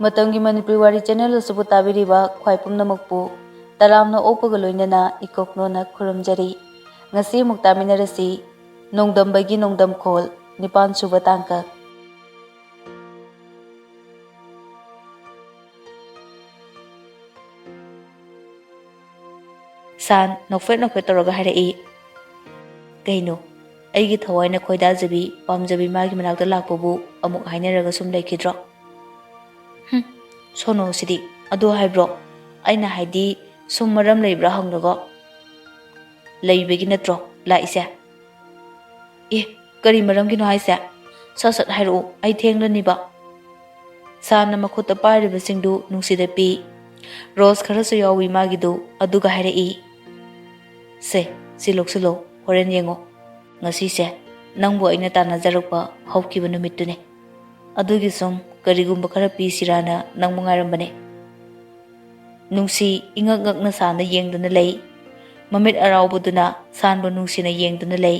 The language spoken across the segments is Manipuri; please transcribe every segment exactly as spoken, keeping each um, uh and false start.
ꯃꯇꯝꯒꯤ ꯃꯅꯤꯄꯨꯔꯤ ꯋꯥꯔꯤ ꯆꯦꯅꯦꯜ ꯑꯁꯤꯕꯨ ꯇꯥꯕꯤꯔꯤꯕ ꯈ꯭ꯋꯥꯏ ꯄꯨꯝꯅꯃꯛꯄꯨ ꯇꯔꯥꯝꯅ ꯑꯣꯛꯄꯒ ꯂꯣꯏꯅꯅ ꯏꯀꯣꯛꯅꯣꯅ ꯈꯨꯔꯨꯝꯖꯔꯤ꯫ ꯉꯁꯤ ꯑꯃꯨꯛ ꯇꯥꯃꯤꯟꯅꯔꯁꯤ ꯅꯣꯡꯗꯝꯕꯒꯤ ꯅꯣꯡꯗꯝꯈꯣꯜ, ꯅꯤꯄꯥꯟ ꯁꯨꯕ ꯇꯥꯡꯀꯛ꯫ ꯁꯥꯟ ꯅꯣꯛꯐꯦꯠ ꯅꯣꯛꯐꯦꯠ ꯇꯧꯔꯒ ꯍꯥꯏꯔꯛꯏ, "ꯀꯩꯅꯣ, ꯑꯩꯒꯤ ꯊꯋꯥꯏꯅ ꯈꯣꯏꯗꯥꯖꯕꯤ, ꯄꯥꯝꯖꯕꯤ ꯃꯥꯒꯤ ꯃꯅꯥꯛꯇ ꯂꯥꯛꯄꯕꯨ ꯑꯃꯨꯛ ꯍꯥꯏꯅꯔꯒ ꯁꯨꯝ ꯂꯩꯈꯤꯗ꯭ꯔꯣ?" "ꯍꯨꯝ, ꯁꯣꯅꯣꯁꯤꯗꯤ꯫ ꯑꯗꯨ ꯍꯥꯏꯕ꯭ꯔꯣ? ꯑꯩꯅ ꯍꯥꯏꯗꯤ, ꯁꯨꯝ ꯃꯔꯝ ꯂꯩꯕ꯭ꯔꯥ ꯍꯪꯂꯒ꯫ ꯂꯩꯕꯒꯤ ꯅꯠꯇ꯭ꯔꯣ ꯂꯥꯛꯏꯁꯦ?" "ꯑꯦ, ꯀꯔꯤ ꯃꯔꯝꯒꯤꯅꯣ ꯍꯥꯏꯁꯦ? ꯁꯠ ꯁꯠ ꯍꯥꯏꯔꯛꯎ, ꯑꯩ ꯊꯦꯡꯂꯅꯤꯕ꯫" ꯁꯥꯟꯅ ꯃꯈꯨꯠꯇ ꯄꯥꯏꯔꯤꯕꯁꯤꯡꯗꯨ ꯅꯨꯡꯁꯤꯗ ꯄꯤ꯫ ꯔꯣꯁ ꯈꯔꯁꯨ ꯌꯥꯎꯏ ꯃꯥꯒꯤꯗꯨ, ꯑꯗꯨꯒ ꯍꯥꯏꯔꯛꯏ, "ꯁꯦ, ꯁꯤ ꯂꯧꯁꯤꯜꯂꯣ, ꯍꯣꯔꯦꯟ ꯌꯦꯡꯉꯣ꯫ ꯉꯁꯤꯁꯦ ꯅꯪꯕꯨ ꯑꯩꯅ ꯇꯥꯟꯅꯖꯔꯛꯄ ꯍꯧꯈꯤꯕ ꯅꯨꯃꯤꯠꯇꯨꯅꯦ꯫ ꯑꯗꯨꯒꯤ ꯁꯨꯝ ꯀꯔꯤꯒꯨꯝꯕ ꯈꯔ ꯄꯤꯁꯤꯔꯥꯅ ꯅꯪꯕꯨ ꯉꯥꯏꯔꯝꯕꯅꯦ꯫" ꯅꯨꯡꯁꯤ ꯏꯉꯛ ꯉꯛꯅ ꯁꯥꯟꯗ ꯌꯦꯡꯗꯨꯅ ꯂꯩ꯫ ꯃꯃꯤꯠ ꯑꯔꯥꯎꯕꯗꯨꯅ ꯁꯥꯟꯕꯨ ꯅꯨꯡꯁꯤꯅ ꯌꯦꯡꯗꯨꯅ ꯂꯩ꯫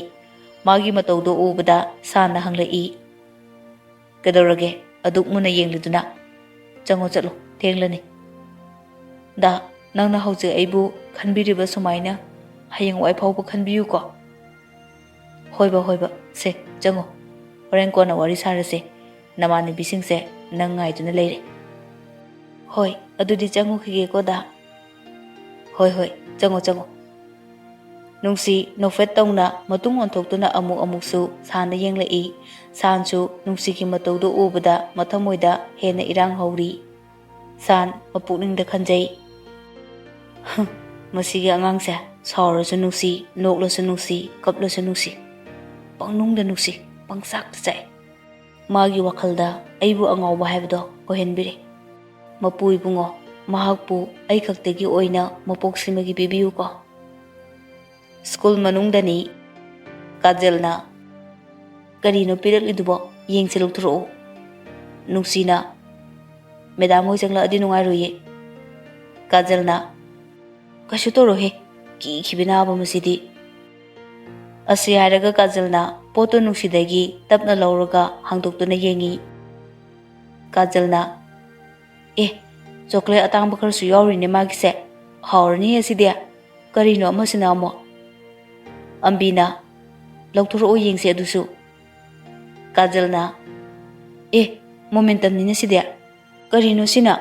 ꯃꯥꯒꯤ ꯃꯇꯧꯗꯨ ꯎꯕꯗ ꯁꯥꯟꯅ ꯍꯪꯂꯛꯏ, "ꯀꯩꯗꯧꯔꯒꯦ ꯑꯗꯨꯛ ꯃꯨꯟꯅ ꯌꯦꯡꯂꯤꯗꯨꯅ? ꯆꯪꯉꯣ ꯆꯠꯂꯣ, ꯊꯦꯡꯂꯅꯤ꯫" "ꯗꯥ, ꯅꯪꯅ ꯍꯧꯖꯤꯛ ꯑꯩꯕꯨ ꯈꯟꯕꯤꯔꯤꯕ ꯁꯨꯃꯥꯏꯅ ꯍꯌꯦꯡꯋꯥꯏ ꯐꯥꯎꯕ ꯈꯟꯕꯤꯌꯨꯀꯣ꯫" "ꯍꯣꯏꯕ, ꯍꯣꯏꯕ, ꯁꯦ, ꯆꯪꯉꯣ꯫ ꯍꯣꯔꯦꯟ ꯀꯣꯟꯅ ꯋꯥꯔꯤ ꯁꯥꯔꯁꯦ꯫ ꯅꯃꯥꯟꯅꯕꯤꯁꯤꯡꯁꯦ ꯅꯪ ꯉꯥꯏꯗꯨꯅ ꯂꯩꯔꯦ꯫" "ꯍꯣꯏ, ꯑꯗꯨꯗꯤ ꯆꯪꯉꯨꯈꯤꯒꯦꯀꯣ, ꯗꯥ꯫" "ꯍꯣꯏ, ꯍꯣꯏ, ꯆꯪꯉꯣ, ꯆꯪꯉꯣ꯫" ꯅꯨꯡꯁꯤ ꯅꯣꯛꯐꯦꯠ ꯇꯧꯅ ꯃꯇꯨꯡ ꯑꯣꯟꯊꯣꯛꯇꯨꯅ ꯑꯃꯨꯛ ꯑꯃꯨꯛꯁꯨ ꯁꯥꯟꯗ ꯌꯦꯡꯂꯛꯏ꯫ ꯁꯥꯟꯁꯨ ꯅꯨꯡꯁꯤꯒꯤ ꯃꯇꯧꯗꯨ ꯎꯕꯗ ꯃꯊꯃꯣꯏꯗ ꯍꯦꯟꯅ ꯏꯔꯥꯡ ꯍꯧꯔꯤ꯫ ꯁꯥꯟ ꯃꯄꯨꯛꯅꯤꯡꯗ ꯈꯟꯖꯩ, "ꯍꯝ, ꯃꯁꯤꯒꯤ ꯑꯉꯥꯡꯁꯦ ꯁꯥꯎꯔꯁꯨ ꯅꯨꯡꯁꯤ, ꯅꯣꯛꯂꯁꯨ ꯅꯨꯡꯁꯤ, ꯀꯞꯂꯁꯨ ꯅꯨꯡꯁꯤ, ꯄꯪꯅꯨꯡꯗ ꯅꯨꯡꯁꯤ, ꯄꯪꯆꯥꯛꯇ ꯆꯥꯛꯏ꯫ ꯃꯥꯒꯤ ꯋꯥꯈꯜꯗ ꯑꯩꯕꯨ ꯑꯉꯥꯎꯕ ꯍꯥꯏꯕꯗꯣ ꯑꯣꯏꯍꯟꯕꯤꯔꯦ꯫ ꯃꯄꯨ ꯏꯕꯨꯡꯉꯣ, ꯃꯍꯥꯛꯄꯨ ꯑꯩ ꯈꯛꯇꯒꯤ ꯑꯣꯏꯅ ꯃꯄꯣꯛꯁꯤꯃꯒꯤ ꯄꯤꯕꯤꯌꯨꯀꯣ꯫" ꯁ꯭ꯀꯨꯜ ꯃꯅꯨꯡꯗꯅꯤ꯫ ꯀꯥꯖꯜꯅ, "ꯀꯔꯤꯅꯣ ꯄꯤꯔꯛꯂꯤꯗꯨꯕꯣ? ꯌꯦꯡꯁꯤ, ꯂꯧꯊꯣꯔꯛꯎ꯫" ꯅꯨꯡꯁꯤꯅ, "ꯃꯦꯗꯥꯝ ꯍꯣꯏ ꯆꯪꯂꯛꯑꯗꯤ ꯅꯨꯡꯉꯥꯏꯔꯣꯏꯌꯦ꯫" ꯀꯥꯖꯜꯅ, "ꯀꯩꯁꯨ ꯇꯧꯔꯣꯏꯍꯦ, ꯀꯤꯈꯤꯕꯅ ꯑꯕ ꯃꯁꯤꯗꯤ꯫" ꯑꯁꯤ ꯍꯥꯏꯔꯒ ꯀꯥꯖꯜꯅ ꯄꯣꯠꯇꯨ ꯅꯨꯡꯁꯤꯗꯒꯤ ꯇꯞꯅ ꯂꯧꯔꯒ ꯍꯥꯡꯗꯣꯛꯇꯨꯅ ꯌꯦꯡꯉꯤ꯫ ꯀꯥꯖꯜꯅ, "ꯑꯦ, ꯆꯣꯀ꯭ꯂꯦꯠ ꯑꯇꯥꯡꯕ ꯈꯔꯁꯨ ꯌꯥꯎꯔꯤꯅꯦ ꯃꯥꯒꯤꯁꯦ꯫ ꯍꯥꯎꯔꯅꯤ ꯑꯁꯤꯗꯤ꯫ ꯀꯔꯤꯅꯣ ꯑꯃꯁꯤꯅ ꯑꯃꯨꯛ?" ꯑꯝꯕꯤꯅ, "ꯂꯧꯊꯣꯔꯛꯑꯣ ꯌꯦꯡꯁꯦ ꯑꯗꯨꯁꯨ꯫" ꯀꯥꯖꯜꯅ, "ꯑꯦ, ꯃꯣꯃꯦꯟꯇꯝꯅꯤꯅꯦ ꯁꯤꯗꯤ꯫ ꯀꯔꯤꯅꯣ ꯁꯤꯅ?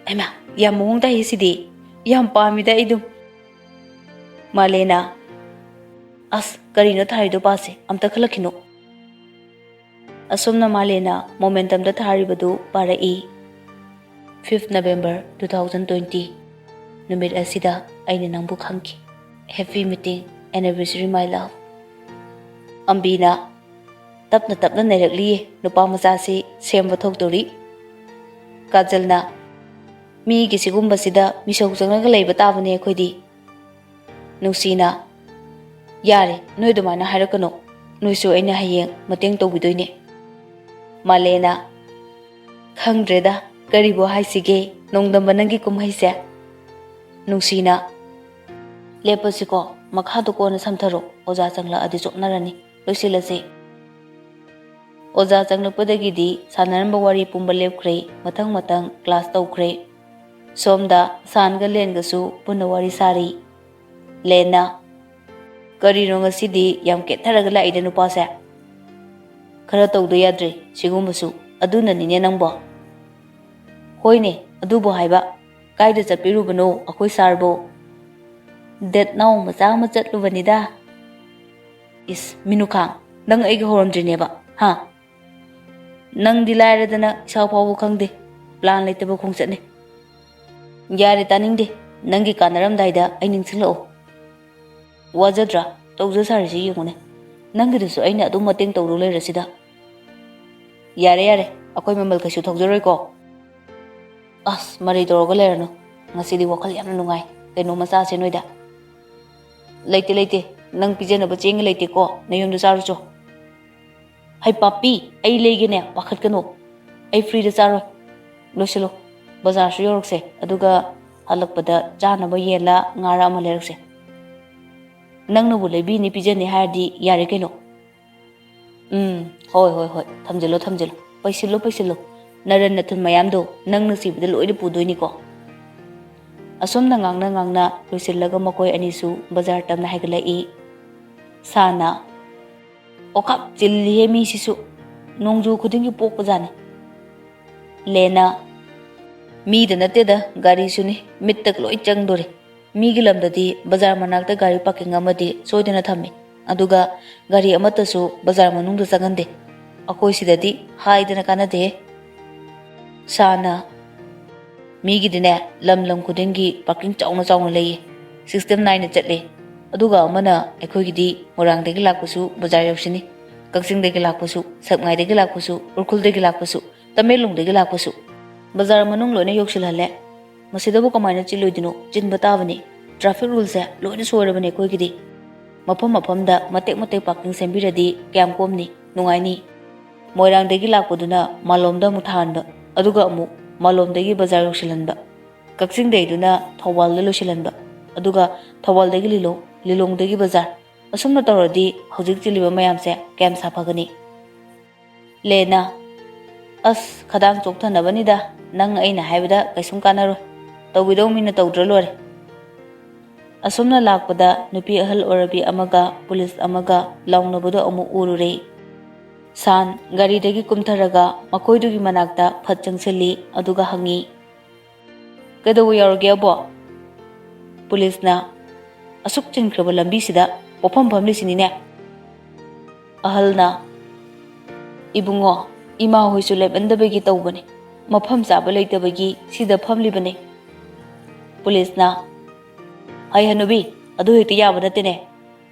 ꯍꯩꯃꯥ, ꯌꯥꯝ ꯃꯑꯣꯡ ꯇꯥꯏꯌꯦ ꯁꯤꯗꯤ꯫ ꯌꯥꯝ ꯄꯥꯝꯃꯤꯗ ꯑꯩ ꯑꯗꯨꯝ꯫" ꯃꯥꯂꯦꯅ, "ꯑꯁ, ꯀꯔꯤꯅꯣ ꯊꯥꯔꯤꯗꯣ ꯄꯥꯁꯦ, ꯑꯝꯇ ꯈꯜꯂꯛꯈꯤꯅꯣ꯫" ꯑꯁꯨꯝꯅ ꯃꯥꯂꯦꯅ ꯃꯣꯃꯦꯟꯇꯝꯗ ꯊꯥꯔꯤꯕꯗꯨ ꯄꯥꯔꯛꯏ꯫ "Fifth November two thousand twenty, ꯅꯨꯃꯤꯠ ꯑꯁꯤꯗ ꯑꯩꯅ ꯅꯪꯕꯨ ꯈꯪꯈꯤ꯫ Happy meeting anniversary, my love꯫" ꯑꯝꯕꯤꯅ, "ꯇꯞꯅ ꯇꯞꯅ ꯅꯩꯔꯛꯂꯤꯌꯦ ꯅꯨꯄꯥ ꯃꯆꯥꯁꯤ, ꯁꯦꯝꯕ ꯊꯣꯛꯇꯣꯔꯤ꯫" ꯀꯥꯖꯜꯅ, "ꯃꯤꯒꯤ ꯁꯤꯒꯨꯝꯕꯁꯤꯗ ꯃꯤꯁꯧ ꯆꯪꯂꯒ ꯂꯩꯕ ꯇꯥꯕꯅꯦ ꯑꯩꯈꯣꯏꯗꯤ꯫" ꯅꯨꯡꯁꯤꯅ, "ꯌꯥꯔꯦ, ꯅꯣꯏ ꯑꯗꯨꯃꯥꯏꯅ ꯍꯥꯏꯔꯛꯀꯅꯨ꯫ ꯅꯣꯏꯁꯨ ꯑꯩꯅ ꯍꯌꯦꯡ ꯃꯇꯦꯡ ꯇꯧꯕꯤꯗꯣꯏꯅꯦ꯫" ꯃꯥꯂꯦꯅ, "ꯈꯪꯗ꯭ꯔꯦꯗ, ꯀꯔꯤꯕꯨ ꯍꯥꯏꯁꯤꯒꯦ, ꯅꯣꯡꯗꯝꯕ ꯅꯪꯒꯤ ꯀꯨꯝꯍꯩꯁꯦ꯫" ꯅꯨꯡꯁꯤꯅ, "ꯂꯦꯞꯄꯁꯤꯀꯣ, ꯃꯈꯥꯗꯣ ꯀꯣꯟꯅ ꯁꯝꯊꯔꯣ, ꯑꯣꯖꯥ ꯆꯪꯂꯛꯑꯗꯤ ꯆꯣꯞꯅꯔꯅꯤ꯫ ꯂꯣꯏꯁꯤꯜꯂꯁꯤ꯫" ꯑꯣꯖꯥ ꯆꯪꯂꯛꯄꯗꯒꯤꯗꯤ ꯁꯥꯟꯅꯔꯝꯕ ꯋꯥꯔꯤ ꯄꯨꯝꯕ ꯂꯦꯞꯈ꯭ꯔꯦ꯫ ꯃꯊꯪ ꯃꯊꯪ ꯀ꯭ꯂꯥꯁ ꯇꯧꯈ꯭ꯔꯦ꯫ ꯁꯣꯝꯗ ꯁꯥꯟꯒ ꯂꯦꯟꯒꯁꯨ ꯄꯨꯟꯅ ꯋꯥꯔꯤ ꯁꯥꯔꯤ꯫ ꯂꯦꯟꯅ, "ꯀꯔꯤꯅꯣ ꯉꯁꯤꯗꯤ ꯌꯥꯝ ꯀꯦꯠꯊꯔꯒ ꯂꯥꯛꯏꯗ ꯅꯨꯄꯥꯁꯦ? ꯈꯔ ꯇꯧꯗ ꯌꯥꯗ꯭ꯔꯦ ꯁꯤꯒꯨꯝꯕꯁꯨ꯫ ꯑꯗꯨꯅꯅꯤꯅꯦ ꯅꯪꯕꯣ꯫" "ꯍꯣꯏꯅꯦ, ꯑꯗꯨꯕꯨ ꯍꯥꯏꯕ, ꯀꯥꯏꯗ ꯆꯠꯄꯤꯔꯨꯕꯅꯣ ꯑꯩꯈꯣꯏ ꯁꯥꯔꯕꯨ?" "Date now ꯃꯆꯥ ꯑꯃ ꯆꯠꯂꯨꯕꯅꯤꯗ꯫" "ꯏꯁ, ꯃꯤꯅꯨꯈꯥꯡ, ꯅꯪ ꯑꯩꯒ ꯍꯧꯔꯝꯗ꯭ꯔꯤꯅꯦꯕ, ꯍꯥ? ꯅꯪꯗꯤ ꯂꯥꯏꯔꯗꯅ ꯏꯁꯥ ꯐꯥꯎꯕ ꯈꯪꯗꯦ, ꯄ꯭ꯂꯥꯟ ꯂꯩꯇꯕ ꯈꯣꯡꯆꯠꯅꯤ꯫" "ꯌꯥꯔꯦ, ꯇꯥꯅꯤꯡꯗꯦ꯫ ꯅꯪꯒꯤ ꯀꯥꯟꯅꯔꯝꯗꯥꯏꯗ ꯑꯩ ꯅꯤꯡꯁꯤꯡꯂꯛꯑꯣ꯫" "ꯋꯥꯖꯗ꯭ꯔꯥ? ꯇꯧꯖ ꯁꯥꯔꯤꯁꯤ ꯌꯦꯡꯉꯨꯅꯦ꯫ ꯅꯪꯒꯤꯗꯨꯁꯨ ꯑꯩꯅ ꯑꯗꯨꯝ ꯃꯇꯦꯡ ꯇꯧꯔꯨ ꯂꯩꯔꯁꯤꯗ꯫" "ꯌꯥꯔꯦ, ꯌꯥꯔꯦ, ꯑꯩꯈꯣꯏ ꯃꯃꯜ ꯀꯩꯁꯨ ꯊꯧꯖꯔꯣꯏꯀꯣ꯫" "ꯑꯁ, ꯃꯔꯩ ꯇꯧꯔꯒ ꯂꯩꯔꯅꯨ꯫ ꯉꯁꯤꯗꯤ ꯋꯥꯈꯜ ꯌꯥꯝꯅ ꯅꯨꯡꯉꯥꯏ꯫ ꯀꯩꯅꯣꯝꯃ ꯆꯥꯁꯦ ꯅꯣꯏꯗ꯫" "ꯂꯩꯇꯦ, ꯂꯩꯇꯦ꯫ ꯅꯪ ꯄꯤꯖꯅꯕ ꯆꯦꯡꯒ ꯂꯩꯇꯦꯀꯣ꯫ ꯅꯌꯨꯝꯗ ꯆꯥꯔꯨꯆꯣ꯫" "ꯍꯩ ꯄꯥꯄꯤ, ꯑꯩ ꯂꯩꯒꯦꯅꯦ, ꯄꯥꯈꯠꯀꯅꯨ꯫ ꯑꯩ ꯐ꯭ꯔꯤꯗ ꯆꯥꯔꯣꯏ꯫ ꯂꯣꯏꯁꯤꯜꯂꯣ, ꯕꯖꯥꯔꯁꯨ ꯌꯧꯔꯛꯁꯦ, ꯑꯗꯨꯒ ꯍꯜꯂꯛꯄꯗ ꯆꯥꯅꯕ ꯌꯦꯟꯂ ꯉꯥꯔ ꯑꯃ ꯂꯩꯔꯛꯁꯦ꯫ ꯅꯪꯅꯕꯨ ꯂꯩꯕꯤꯅꯤ ꯄꯤꯖꯅꯤ ꯍꯥꯏꯔꯗꯤ ꯌꯥꯔꯦ ꯀꯩꯅꯣ꯫" "ꯎꯝ, ꯍꯣꯏ, ꯍꯣꯏ, ꯍꯣꯏ, ꯊꯝꯖꯤꯜꯂꯣ, ꯊꯝꯖꯤꯜꯂꯣ, ꯄꯩꯁꯤꯜꯂꯣ, ꯄꯩꯁꯤꯜꯂꯣ꯫ ꯅꯔꯟ ꯅꯊꯨꯟ ꯃꯌꯥꯝꯗꯣ ꯅꯪꯅ ꯁꯤꯕꯗ ꯂꯣꯏꯅ ꯄꯨꯗꯣꯏꯅꯤꯀꯣ꯫ ꯑꯁꯨꯝꯅ ꯉꯥꯡꯅ ꯉꯥꯡꯅ ꯂꯣꯏꯁꯤꯜꯂꯒ ꯃꯈꯣꯏ ꯑꯅꯤꯁꯨ ꯕꯖꯥꯔ ꯇꯝꯅ ꯍꯥꯏꯒꯠꯂꯛꯏ꯫ ꯁꯥꯅ, "ꯑꯣꯈꯥꯞ ꯆꯤꯜꯂꯤꯍꯦ ꯃꯤꯁꯤꯁꯨ, ꯅꯣꯡꯖꯨ ꯈꯨꯗꯤꯡꯒꯤ ꯄꯣꯛꯄꯖꯥꯠꯅꯤ"꯫ ꯂꯦꯅ, "ꯃꯤꯗ ꯅꯠꯇꯦꯗ, ꯒꯥꯔꯤꯁꯨꯅꯤ, ꯃꯤꯠꯇ ꯂꯣꯏ ꯆꯪꯗꯣꯔꯦ꯫ ꯃꯤꯒꯤ ꯂꯝꯗꯗꯤ ꯕꯖꯥꯔ ꯃꯅꯥꯛꯇ ꯒꯥꯔꯤ ꯄꯥꯔꯀꯤꯡ ꯑꯃꯗꯤ ꯁꯣꯏꯗꯅ ꯊꯝꯃꯤ, ꯑꯗꯨꯒ ꯒꯥꯔꯤ ꯑꯃꯠꯇꯁꯨ ꯕꯖꯥꯔ ꯃꯅꯨꯡꯗ ꯆꯪꯍꯟꯗꯦ꯫ ꯑꯩꯈꯣꯏ ꯁꯤꯗꯗꯤ ꯍꯥꯏꯗꯅ ꯀꯥꯟꯅꯗꯦꯍꯦ"꯫ ꯁꯥꯅ, "ꯃꯤꯒꯤꯗꯤꯅꯦ, ꯂꯝ ꯂꯝ ꯈꯨꯗꯤꯡꯒꯤ ꯄꯥꯔꯀꯤꯡ ꯆꯥꯎꯅ ꯆꯥꯎꯅ ꯂꯩꯌꯦ, ꯁꯤꯁꯇꯦꯝ ꯅꯥꯏꯅ ꯆꯠꯂꯦ꯫ ꯑꯗꯨꯒ ꯑꯃꯅ ꯑꯩꯈꯣꯏꯒꯤꯗꯤ ꯃꯣꯏꯔꯥꯡꯗꯒꯤ ꯂꯥꯛꯄꯁꯨ ꯕꯖꯥꯔ ꯌꯧꯁꯤꯟꯅꯤ, ꯀꯛꯆꯤꯡꯗꯒꯤ ꯂꯥꯛꯄꯁꯨ, ꯁꯦꯛꯃꯥꯏꯗꯒꯤ ꯂꯥꯛꯄꯁꯨ, ꯎꯈ꯭ꯔꯨꯜꯗꯒꯤ ꯂꯥꯛꯄꯁꯨ, ꯇꯃꯦꯡꯂꯣꯡꯗꯒꯤ ꯂꯥꯛꯄꯁꯨ ꯕꯖꯥꯔ ꯃꯅꯨꯡ ꯂꯣꯏꯅ ꯌꯧꯁꯤꯜꯍꯜꯂꯦ꯫ ꯃꯁꯤꯗꯕꯨ ꯀꯃꯥꯏꯅ ꯆꯤꯜꯂꯣꯏꯗꯣꯏꯅꯣ? ꯆꯤꯟꯕ ꯇꯥꯕꯅꯤ꯫ ꯇ꯭ꯔꯥꯐꯤꯛ ꯔꯨꯜꯁꯦ ꯂꯣꯏꯅ ꯁꯣꯏꯔꯕꯅꯦ ꯑꯩꯈꯣꯏꯒꯤꯗꯤ꯫ ꯃꯐꯝ ꯃꯐꯝꯗ ꯃꯇꯦꯛ ꯃꯇꯦꯛ ꯄꯥꯔꯀꯤꯡ ꯁꯦꯝꯕꯤꯔꯗꯤ ꯀꯌꯥꯝ ꯀꯣꯝꯅꯤ, ꯅꯨꯡꯉꯥꯏꯅꯤ꯫ ꯃꯣꯏꯔꯥꯡꯗꯒꯤ ꯂꯥꯛꯄꯗꯨꯅ ꯃꯥꯂꯣꯝꯗ ꯑꯃꯨꯛ ꯊꯥꯍꯟꯕ, ꯑꯗꯨꯒ ꯑꯃꯨꯛ ꯃꯥꯂꯣꯝꯗꯒꯤ ꯕꯖꯥꯔ ꯌꯧꯁꯤꯜꯍꯟꯕ, ꯀꯛꯆꯤꯡꯗꯩꯗꯨꯅ ꯊꯧꯕꯥꯜꯗ ꯂꯣꯏꯁꯤꯜꯍꯟꯕ, ꯑꯗꯨꯒ ꯊꯧꯕꯥꯜꯗꯒꯤ ꯂꯤꯂꯣꯡ, ꯂꯤꯂꯣꯡꯗꯒꯤ ꯕꯖꯥꯔ꯫ ꯑꯁꯨꯝꯅ ꯇꯧꯔꯗꯤ ꯍꯧꯖꯤꯛ ꯆꯤꯜꯂꯤꯕ ꯃꯌꯥꯝꯁꯦ ꯀꯌꯥꯝ ꯁꯥꯐꯒꯅꯤ?" ꯂꯦꯅ, "ꯑꯁ, ꯈꯗꯥꯡ ꯆꯣꯛꯊꯅꯕꯅꯤꯗ, ꯅꯪ ꯑꯩꯅ ꯍꯥꯏꯕꯗ ꯀꯩꯁꯨꯝ ꯀꯥꯟꯅꯔꯣꯏ꯫ ꯇꯧꯕꯤꯗꯧ ꯃꯤꯅ ꯇꯧꯗ꯭ꯔ ꯂꯣꯏꯔꯦ"꯫ ꯑꯁꯨꯝꯅ ꯂꯥꯛꯄꯗ ꯅꯨꯄꯤ ꯑꯍꯜ ꯑꯣꯏꯔꯕꯤ ꯑꯃꯒ ꯄꯨꯂꯤꯁ ꯑꯃꯒ ꯂꯥꯎꯅꯕꯗꯨ ꯑꯃꯨꯛ ꯎꯔꯨꯔꯦ꯫ ꯁꯥꯟ ꯒꯥꯔꯤꯗꯒꯤ ꯀꯨꯝꯊꯔꯒ ꯃꯈꯣꯏꯗꯨꯒꯤ ꯃꯅꯥꯛꯇ ꯐꯠ ꯆꯪꯁꯤꯜꯂꯤ, ꯑꯗꯨꯒ ꯍꯪꯉꯤ, "ꯀꯩꯗꯧꯕ ꯌꯥꯎꯔꯒꯦ ꯑꯕꯣ?" ꯄꯨꯂꯤꯁꯅ, "ꯑꯁꯨꯛ ꯆꯤꯟꯈ꯭ꯔꯕ ꯂꯝꯕꯤꯁꯤꯗ ꯄꯣꯠꯐꯝ ꯐꯝꯂꯤꯁꯤꯅꯤꯅꯦ"꯫ ꯑꯍꯜꯅ, "ꯏꯕꯨꯡꯉꯣ, ꯏꯃꯥ ꯍꯣꯏꯁꯨ ꯂꯦꯞꯍꯟꯗꯕꯒꯤ ꯇꯧꯕꯅꯦ, ꯃꯐꯝ ꯆꯥꯕ ꯂꯩꯇꯕꯒꯤ ꯁꯤꯗ ꯐꯝꯂꯤꯕꯅꯦ"꯫ ꯄꯨꯂꯤꯁꯅ, "ꯍꯩ ꯍꯅꯨꯕꯤ, ꯑꯗꯨ ꯍꯦꯛꯇ ꯌꯥꯕ ꯅꯠꯇꯦꯅꯦ꯫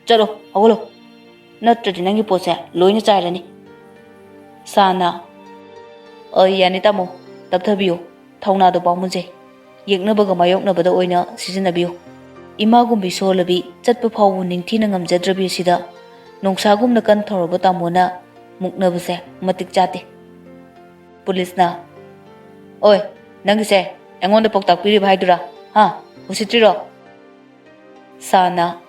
ꯆꯠꯂꯣ, ꯍꯧꯒꯠꯂꯣ, ꯅꯠꯇ꯭ꯔꯗꯤ ꯅꯪꯒꯤ ꯄꯣꯠꯁꯦ ꯂꯣꯏꯅ ꯆꯥꯏꯔꯅꯤ"꯫ ꯁꯥꯅ, "ꯑꯣꯏ, ꯌꯥꯅꯤ ꯇꯥꯃꯣ, ꯇꯞꯊꯕꯤꯌꯨ, ꯊꯧꯅꯥꯗꯣ ꯄꯥꯝꯃꯨꯖꯩ, ꯌꯦꯛꯅꯕꯒ ꯃꯥꯌꯣꯛꯅꯕꯗ ꯑꯣꯏꯅ ꯁꯤꯖꯤꯟꯅꯕꯤꯌꯨ꯫ ꯏꯃꯥꯒꯨꯝꯕꯤ ꯁꯣꯜꯂꯕꯤ, ꯆꯠꯄ ꯐꯥꯎꯕ ꯅꯤꯡꯊꯤꯅ ꯉꯝꯖꯗ꯭ꯔꯕꯤ ꯑꯁꯤꯗ ꯅꯣꯡꯁꯥꯒꯨꯝꯅ ꯀꯟ ꯊꯧꯔꯕ ꯇꯥꯃꯣꯅ ꯃꯨꯛꯅꯕꯁꯦ ꯃꯇꯤꯛ ꯆꯥꯗꯦ"꯫ ꯄꯨꯂꯤꯁꯅ, "ꯑꯣꯏ, ꯅꯪꯒꯤꯁꯦ ꯑꯩꯉꯣꯟꯗ ꯄꯥꯎꯇꯥꯛ ꯄꯤꯔꯤꯕ ꯍꯥꯏꯗꯨꯔꯥ? ꯍꯥ? ꯎꯁꯤꯠꯇ꯭ꯔꯤꯔꯣ?" ꯁꯥꯅ,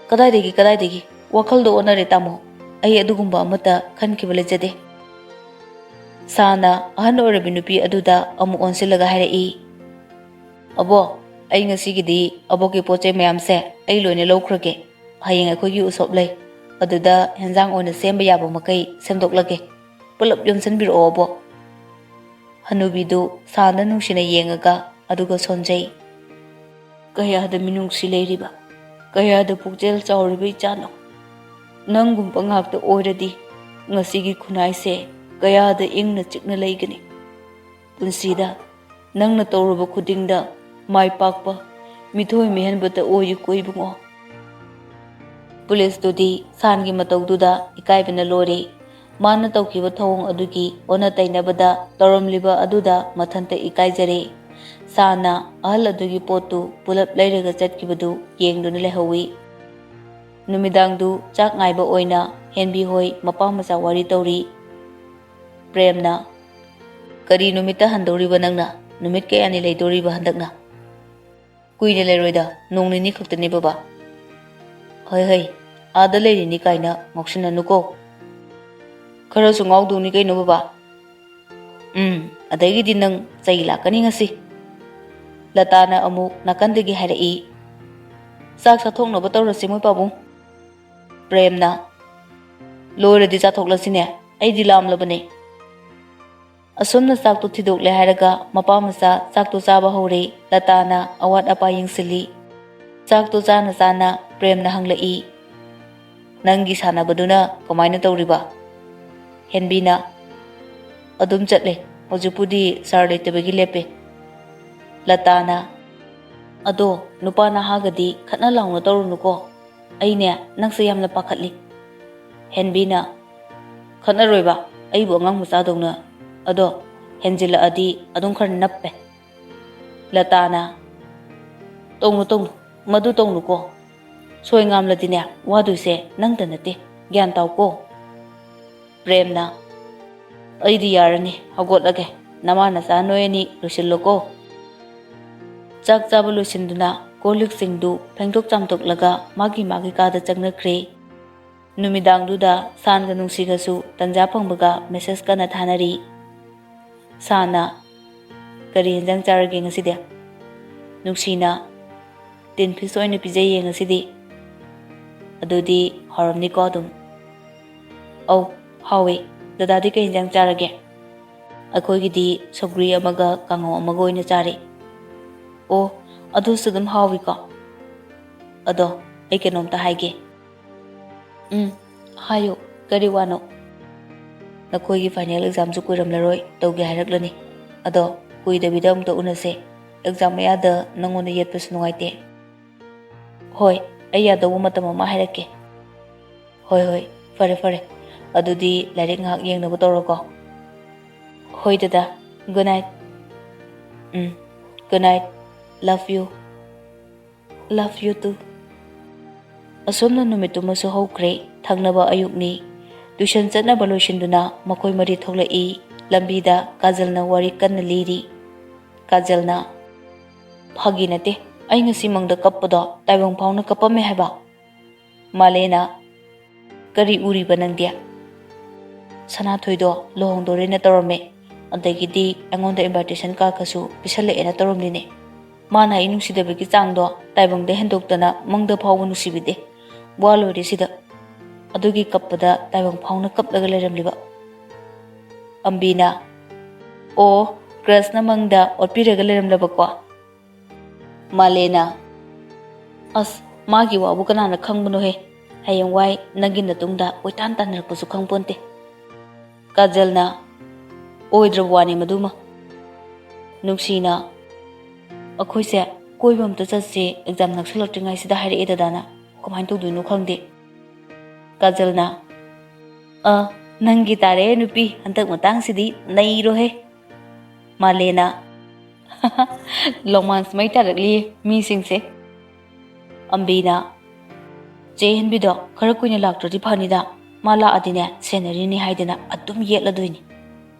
"ꯀꯗꯥꯏꯗꯒꯤ, ꯀꯗꯥꯏꯗꯒꯤ? ꯋꯥꯈꯜꯗꯣ ꯑꯣꯟꯅꯔꯦ ꯇꯥꯃꯣ꯫ ꯑꯩ ꯑꯗꯨꯒꯨꯝꯕ ꯑꯃꯠꯇ ꯈꯟꯈꯤꯕ ꯂꯩꯖꯗꯦ"꯫ ꯁꯥꯅ ꯑꯍꯟ ꯑꯣꯏꯔꯕꯤ ꯅꯨꯄꯤ ꯑꯗꯨꯗ ꯑꯃꯨꯛ ꯑꯣꯟꯁꯤꯜꯂꯒ ꯍꯥꯏꯔꯛꯏ, "ꯑꯕꯣ, ꯑꯩ ꯉꯁꯤꯒꯤꯗꯤ ꯑꯕꯣꯛꯀꯤ ꯄꯣꯠ ꯆꯩ ꯃꯌꯥꯝꯁꯦ ꯑꯩ ꯂꯣꯏꯅ ꯂꯧꯈ꯭ꯔꯒꯦ꯫ ꯍꯌꯦꯡ ꯑꯩꯈꯣꯏꯒꯤ ꯎꯁꯣꯞ ꯂꯩ, ꯑꯗꯨꯗ ꯍꯦꯟꯖꯥꯡ ꯑꯣꯏꯅ ꯁꯦꯝꯕ ꯌꯥꯕ ꯃꯈꯩ ꯁꯦꯝꯗꯣꯛꯂꯒꯦ꯫ ꯄꯨꯂꯞ ꯌꯣꯝꯁꯤꯟꯕꯤꯔꯛꯑꯣ, ꯑꯕꯣ꯫" ꯍꯅꯨꯕꯤꯗꯨ ꯁꯥꯟꯗ ꯅꯨꯡꯁꯤꯅ ꯌꯦꯡꯉꯒ ꯑꯗꯨꯒ ꯁꯣꯟꯖꯩ꯫ "ꯀꯌꯥꯗ ꯃꯤꯅꯨꯡꯁꯤ ꯂꯩꯔꯤꯕ, ꯀꯌꯥꯗ ꯄꯨꯛꯆꯦꯜ ꯆꯥꯎꯔꯤꯕ ꯏꯆꯥꯅꯣ! ꯅꯪꯒꯨꯝꯕ ꯉꯥꯛꯇ ꯑꯣꯏꯔꯗꯤ ꯉꯁꯤꯒꯤ ꯈꯨꯟꯅꯥꯏꯁꯦ ꯀꯌꯥꯗ ꯏꯪꯅ ꯆꯤꯛꯅ ꯂꯩꯒꯅꯤ꯫ ꯄꯨꯟꯁꯤꯗ ꯅꯪꯅ ꯇꯧꯔꯨꯕ ꯈꯨꯗꯤꯡꯗ ꯃꯥꯏ ꯄꯥꯛꯄ, ꯃꯤꯊꯣꯏ ꯃꯤꯍꯦꯟꯕꯇ ꯑꯣꯏꯌꯨꯀꯣ, ꯏꯕꯨꯡꯉꯣ꯫" ꯄꯨꯂꯤꯁꯇꯨꯗꯤ ꯁꯥꯟꯒꯤ ꯃꯇꯧꯗꯨꯗ ꯏꯀꯥꯏꯕꯅ ꯂꯣꯏꯔꯦ꯫ ꯃꯥꯅ ꯇꯧꯈꯤꯕ ꯊꯧꯑꯣꯡ ꯑꯗꯨꯒꯤ ꯑꯣꯟꯅ ꯇꯩꯅꯕꯗ ꯇꯧꯔꯝꯂꯤꯕ ꯑꯗꯨꯗ ꯃꯊꯟꯇ ꯏꯀꯥꯏꯖꯔꯦ꯫ ꯁꯥꯟꯅ ꯑꯍꯜ ꯑꯗꯨꯒꯤ ꯄꯣꯠꯇꯨ ꯄꯨꯂꯞ ꯂꯩꯔꯒ ꯆꯠꯈꯤꯕꯗꯨ ꯌꯦꯡꯗꯨꯅ ꯂꯩꯍꯧꯏ꯫ ꯅꯨꯃꯤꯗꯥꯡꯗꯨ ꯆꯥꯛ ꯉꯥꯏꯕ ꯑꯣꯏꯅ ꯍꯦꯟꯕꯤ ꯍꯣꯏ ꯃꯄꯥ ꯃꯆꯥ ꯋꯥꯔꯤ ꯇꯧꯔꯤ꯫ ꯄ꯭ꯔꯦꯝꯅ, "ꯀꯔꯤ ꯅꯨꯃꯤꯠꯇ ꯍꯟꯗꯧꯔꯤꯕ ꯅꯪꯅ? ꯅꯨꯃꯤꯠ ꯀꯌꯥꯅꯤ ꯂꯩꯗꯧꯔꯤꯕ ꯍꯟꯗꯛꯅ?" "ꯀꯨꯏꯅ ꯂꯩꯔꯣꯏꯗ, ꯅꯣꯡ ꯅꯤꯅꯤ ꯈꯛꯇꯅꯦ ꯕꯕꯥ꯫" "ꯍꯩ ꯍꯩ, ꯑꯥꯗ ꯂꯩꯔꯤꯅꯤ ꯀꯥꯏꯅ ꯉꯥꯎꯁꯤꯟꯅꯅꯨꯀꯣ꯫ ꯈꯔꯁꯨ ꯉꯥꯎꯗꯧꯅꯤ ꯀꯩꯅꯣ ꯕꯕꯥ꯫ ꯎꯝ, ꯑꯗꯒꯤꯗꯤ ꯅꯪ ꯆꯩ ꯂꯥꯛꯀꯅꯤ ꯉꯁꯤ꯫" ꯂꯇꯥꯅ ꯑꯃꯨꯛ ꯅꯥꯀꯟꯗꯒꯤ ꯍꯥꯏꯔꯛꯏ, "ꯆꯥꯛ ꯆꯥꯊꯣꯛꯅꯕ ꯇꯧꯔꯁꯤ ꯃꯣꯏ ꯄꯥꯕꯨꯡ꯫" ꯄ꯭ꯔꯦꯝꯅ, "ꯂꯣꯏꯔꯗꯤ ꯆꯥꯊꯣꯛꯂꯁꯤꯅꯦ, ꯑꯩꯗꯤ ꯂꯥꯝꯂꯕꯅꯦ꯫" ꯑꯁꯨꯝꯅ ꯆꯥꯛꯇꯣ ꯊꯤꯗꯣꯛꯂꯦ ꯍꯥꯏꯔꯒ ꯃꯄꯥ ꯃꯆꯥ ꯆꯥꯛꯇꯣ ꯆꯥꯕ ꯍꯧꯔꯦ꯫ ꯂꯇꯥꯅ ꯑꯋꯥꯠ ꯑꯄꯥ ꯌꯦꯡꯁꯤꯜꯂꯤ꯫ ꯆꯥꯛꯇꯣ ꯆꯥꯅ ꯆꯥꯅ ꯄ꯭ꯔꯦꯝꯅ ꯍꯪꯂꯛꯏ, "ꯅꯪꯒꯤ ꯁꯥꯟꯅꯕꯗꯨꯅ ꯀꯃꯥꯏꯅ ꯇꯧꯔꯤꯕ?" ꯍꯦꯟꯕꯤꯅ, "ꯑꯗꯨꯝ ꯆꯠꯂꯦ, ꯍꯧꯖꯤꯛꯄꯨꯗꯤ ꯁꯥꯔ ꯂꯩꯇꯕꯒꯤ ꯂꯦꯞꯄꯦ꯫" ꯂꯇꯥꯅ, "ꯑꯗꯣ ꯅꯨꯄꯥ ꯅꯍꯥꯒꯗꯤ ꯈꯠꯅ ꯂꯥꯎꯅ ꯇꯧꯔꯨꯅꯨꯀꯣ, ꯑꯩꯅꯦ ꯅꯪꯁꯦ ꯌꯥꯝꯅ ꯄꯥꯈꯠꯂꯤ꯫" ꯍꯦꯟꯕꯤꯅ, "ꯈꯠꯅꯔꯣꯏꯕ, ꯑꯩꯕꯨ ꯑꯉꯥꯡ ꯃꯆꯥꯗꯧꯅ, ꯑꯗꯣ ꯍꯦꯟꯖꯤꯜꯂꯛꯑꯗꯤ ꯑꯗꯨꯝ ꯈꯔ ꯅꯞꯄꯦ꯫" ꯂꯇꯥꯅ, "ꯇꯧꯅꯨ ꯇꯧꯅꯨ, ꯃꯗꯨ ꯇꯧꯅꯨꯀꯣ꯫ ꯁꯣꯏ ꯉꯥꯝꯂꯗꯤꯅꯦ ꯋꯥꯗꯣꯏꯁꯦ ꯅꯪꯇ ꯅꯠꯇꯦ, ꯒ꯭ꯌꯥꯟ ꯇꯥꯎꯀꯣ꯫" ꯄ꯭ꯔꯦꯝꯅ, "ꯑꯩꯗꯤ ꯌꯥꯔꯅꯤ, ꯍꯧꯒꯠꯂꯒꯦ꯫ ꯅꯃꯥ ꯅꯆꯥ ꯅꯣꯏ ꯑꯅꯤ ꯂꯣꯏꯁꯤꯜꯂꯣꯀꯣ꯫" ꯆꯥꯛ ꯆꯥꯕ ꯂꯣꯏꯁꯤꯟꯗꯨꯅ ꯀꯣꯜ ꯂꯤꯛꯁꯤꯡꯗꯨ ꯐꯦꯡꯗꯣꯛ ꯆꯥꯝꯊꯣꯛꯂꯒ ꯃꯥꯒꯤ ꯃꯥꯒꯤ ꯀꯥꯗ ꯆꯪꯅꯈ꯭ꯔꯦ꯫ ꯅꯨꯃꯤꯗꯥꯡꯗꯨꯗ ꯁꯥꯟꯒ ꯅꯨꯡꯁꯤꯒꯁꯨ ꯇꯟꯖꯥ ꯐꯪꯕꯒ ꯃꯦꯁꯦꯖ ꯀꯟꯅ ꯊꯥꯅꯔꯤ꯫ ꯁꯥꯅ, "ꯀꯔꯤ ꯌꯦꯟꯖꯥꯡ ꯆꯥꯔꯒꯦ ꯉꯁꯤꯗꯤ?" ꯅꯨꯡꯁꯤꯅ, "ꯇꯤꯟ ꯐꯤꯁ ꯑꯣꯏꯅ ꯄꯤꯖꯩꯌꯦ ꯉꯁꯤꯗꯤ꯫ ꯑꯗꯨꯗꯤ ꯍꯥꯎꯔꯝꯅꯤꯀꯣ ꯑꯗꯨꯝ?" "ꯑꯧ, ꯍꯥꯎꯋꯦ꯫ ꯗꯗꯥꯗꯤ ꯀꯩ ꯌꯦꯟꯖꯥꯡ ꯆꯥꯔꯒꯦ?" "ꯑꯩꯈꯣꯏꯒꯤꯗꯤ ꯁꯧꯒ꯭ꯔꯤ ꯑꯃꯒ ꯀꯥꯡꯉꯧ ꯑꯃꯒ ꯑꯣꯏꯅ ꯆꯥꯔꯦ꯫" "ꯑꯣ, ꯑꯗꯨꯁꯨ ꯑꯗꯨꯝ ꯍꯥꯎꯋꯤꯀꯣ꯫ ꯑꯗꯣ, ꯑꯩ ꯀꯩꯅꯣꯝꯇ ꯍꯥꯏꯒꯦ꯫" "ꯎꯝ, ꯍꯥꯏꯌꯨ, ꯀꯔꯤ ꯋꯥꯅꯣ?" "ꯅꯈꯣꯏꯒꯤ ꯐꯥꯏꯅꯦꯜ ꯑꯦꯛꯖꯥꯝꯁꯨ ꯀꯨꯏꯔꯝꯂꯔꯣꯏ, ꯇꯧꯒꯦ ꯍꯥꯏꯔꯛꯂꯅꯤ꯫ ꯑꯗꯣ, ꯀꯨꯏꯗꯕꯤꯗ ꯑꯃꯨꯛꯇ ꯎꯅꯁꯦ꯫ ꯑꯦꯛꯖꯥꯝ ꯃꯌꯥꯗ ꯅꯪꯉꯣꯟꯗ ꯌꯦꯠꯄꯁꯨ ꯅꯨꯡꯉꯥꯏꯇꯦ꯫" "ꯍꯣꯏ, ꯑꯩ ꯌꯥꯗꯧꯕ ꯃꯇꯝ ꯑꯃ ꯍꯥꯏꯔꯛꯀꯦ꯫" "ꯍꯣꯏ, ꯍꯣꯏ, ꯐꯔꯦ, ꯐꯔꯦ꯫ ꯑꯗꯨꯗꯤ ꯂꯥꯏꯔꯤꯛ ꯉꯥꯏꯍꯥꯛ ꯌꯦꯡꯅꯕ ꯇꯧꯔꯣꯀꯣ꯫" "ꯍꯣꯏ ꯗꯗꯥ, good night꯫" "Um, good night, love you, love you too꯫" ꯑꯁꯨꯝꯅ ꯅꯨꯃꯤꯠꯇꯨꯃꯁꯨ ꯍꯧꯈ꯭ꯔꯦ꯫ ꯊꯪꯅꯕ ꯑꯌꯨꯛꯅꯤ꯫ ꯇ꯭ꯌꯨꯁꯟ ꯆꯠꯅꯕ ꯂꯣꯏꯁꯤꯟꯗꯨꯅ ꯃꯈꯣꯏ ꯃꯔꯤ ꯊꯣꯛꯂꯛꯏ꯫ ꯂꯝꯕꯤꯗ ꯀꯥꯖꯜꯅ ꯋꯥꯔꯤ ꯀꯟꯅ ꯂꯤꯔꯤ꯫ ꯀꯥꯖꯜꯅ, "ꯐꯥꯒꯤ ꯅꯠꯇꯦ, ꯑꯩ ꯉꯁꯤ ꯃꯪꯗ ꯀꯞꯄꯗꯣ ꯇꯥꯏꯕꯪ ꯐꯥꯎꯅ ꯀꯞꯄꯝꯃꯦ ꯍꯥꯏꯕ꯫" ꯃꯥꯂꯦꯅ, "ꯀꯔꯤ ꯎꯔꯤꯕ ꯅꯪꯗꯤ?" "ꯁꯅꯥꯊꯣꯏꯗꯣ ꯂꯨꯍꯣꯡꯗꯣꯔꯦꯅ ꯇꯧꯔꯝꯃꯦ, ꯑꯗꯒꯤꯗꯤ ꯑꯩꯉꯣꯟꯗ invitation cardꯀꯁꯨ ꯄꯤꯁꯜꯂꯛꯑꯦꯅ ꯇꯧꯔꯝꯂꯤꯅꯦ꯫ ꯃꯥꯅ ꯑꯩ ꯅꯨꯡꯁꯤꯗꯕꯒꯤ ꯆꯥꯡꯗꯣ ꯇꯥꯏꯕꯪꯗ ꯍꯦꯟꯗꯣꯛꯇꯅ ꯃꯪꯗ ꯐꯥꯎꯕ ꯅꯨꯡꯁꯤꯕꯤꯗꯦ꯫ ꯋꯥ ꯂꯣꯏꯔꯦ ꯁꯤꯗ꯫ ꯑꯗꯨꯒꯤ ꯀꯞꯄꯗ ꯇꯥꯏꯕꯪ ꯐꯥꯎꯅ ꯀꯞꯂꯒ ꯂꯩꯔꯝꯂꯤꯕ꯫" ꯑꯝꯕꯤꯅ, "ꯑꯣ, crushꯅ ꯃꯪꯗ ꯑꯣꯠꯄꯤꯔꯒ ꯂꯩꯔꯝꯂꯕꯀꯣ?" ꯃꯥꯂꯦꯅ, "ꯑꯁ, ꯃꯥꯒꯤ ꯋꯥꯕꯨ ꯀꯅꯥꯅ ꯈꯪꯕꯅꯣꯍꯦ? ꯍꯌꯦꯡꯋꯥꯏ ꯅꯪꯒꯤ ꯅꯇꯨꯡꯗ ꯀꯣꯏꯇꯥꯟ ꯇꯥꯟꯅꯔꯛꯄꯁꯨ ꯈꯪꯄꯣꯟꯇꯦ꯫" ꯀꯥꯖꯜꯅ, "ꯑꯣꯏꯗ꯭ꯔꯕ ꯋꯥꯅꯤ ꯃꯗꯨꯃ꯫" ꯅꯨꯡꯁꯤꯅ, "ꯑꯩꯈꯣꯏꯁꯦ ꯀꯣꯏꯕ ꯑꯝꯇ ꯆꯠꯁꯦ, exam ꯅꯛꯁꯜꯂꯛꯇ꯭ꯔꯤꯉꯩꯁꯤꯗ ꯍꯥꯏꯔꯛꯑꯦ ꯗꯗꯥꯅ꯫ ꯀꯃꯥꯏꯅ ꯇꯧꯗꯣꯏꯅꯣ ꯈꯪꯗꯦ꯫" ꯀꯥꯖꯜꯅ, "ꯑ, ꯅꯪꯒꯤ ꯇꯥꯔꯦ ꯅꯨꯄꯤ, ꯍꯟꯗꯛ ꯃꯇꯥꯡꯁꯤꯗꯤ ꯅꯩꯔꯣꯍꯦ꯫" ꯃꯥꯂꯦꯅ, "ꯔꯣꯃꯥꯟꯁ ꯃꯩ ꯇꯥꯔꯛꯂꯤ ꯃꯤꯁꯤꯡꯁꯦ꯫" ꯑꯝꯕꯤꯅ, "ꯆꯦ ꯍꯦꯟꯕꯤꯗꯣ ꯈꯔ ꯀꯨꯏꯅ ꯂꯥꯛꯇ꯭ꯔꯗꯤ ꯐꯅꯤꯗ꯫ ꯃꯥ ꯂꯥꯛꯑꯗꯤꯅꯦ, ꯁꯦꯟꯅꯔꯤꯅꯤ ꯍꯥꯏꯗꯅ ꯑꯗꯨꯝ ꯌꯦꯠꯂꯗꯣꯏꯅꯤ꯫"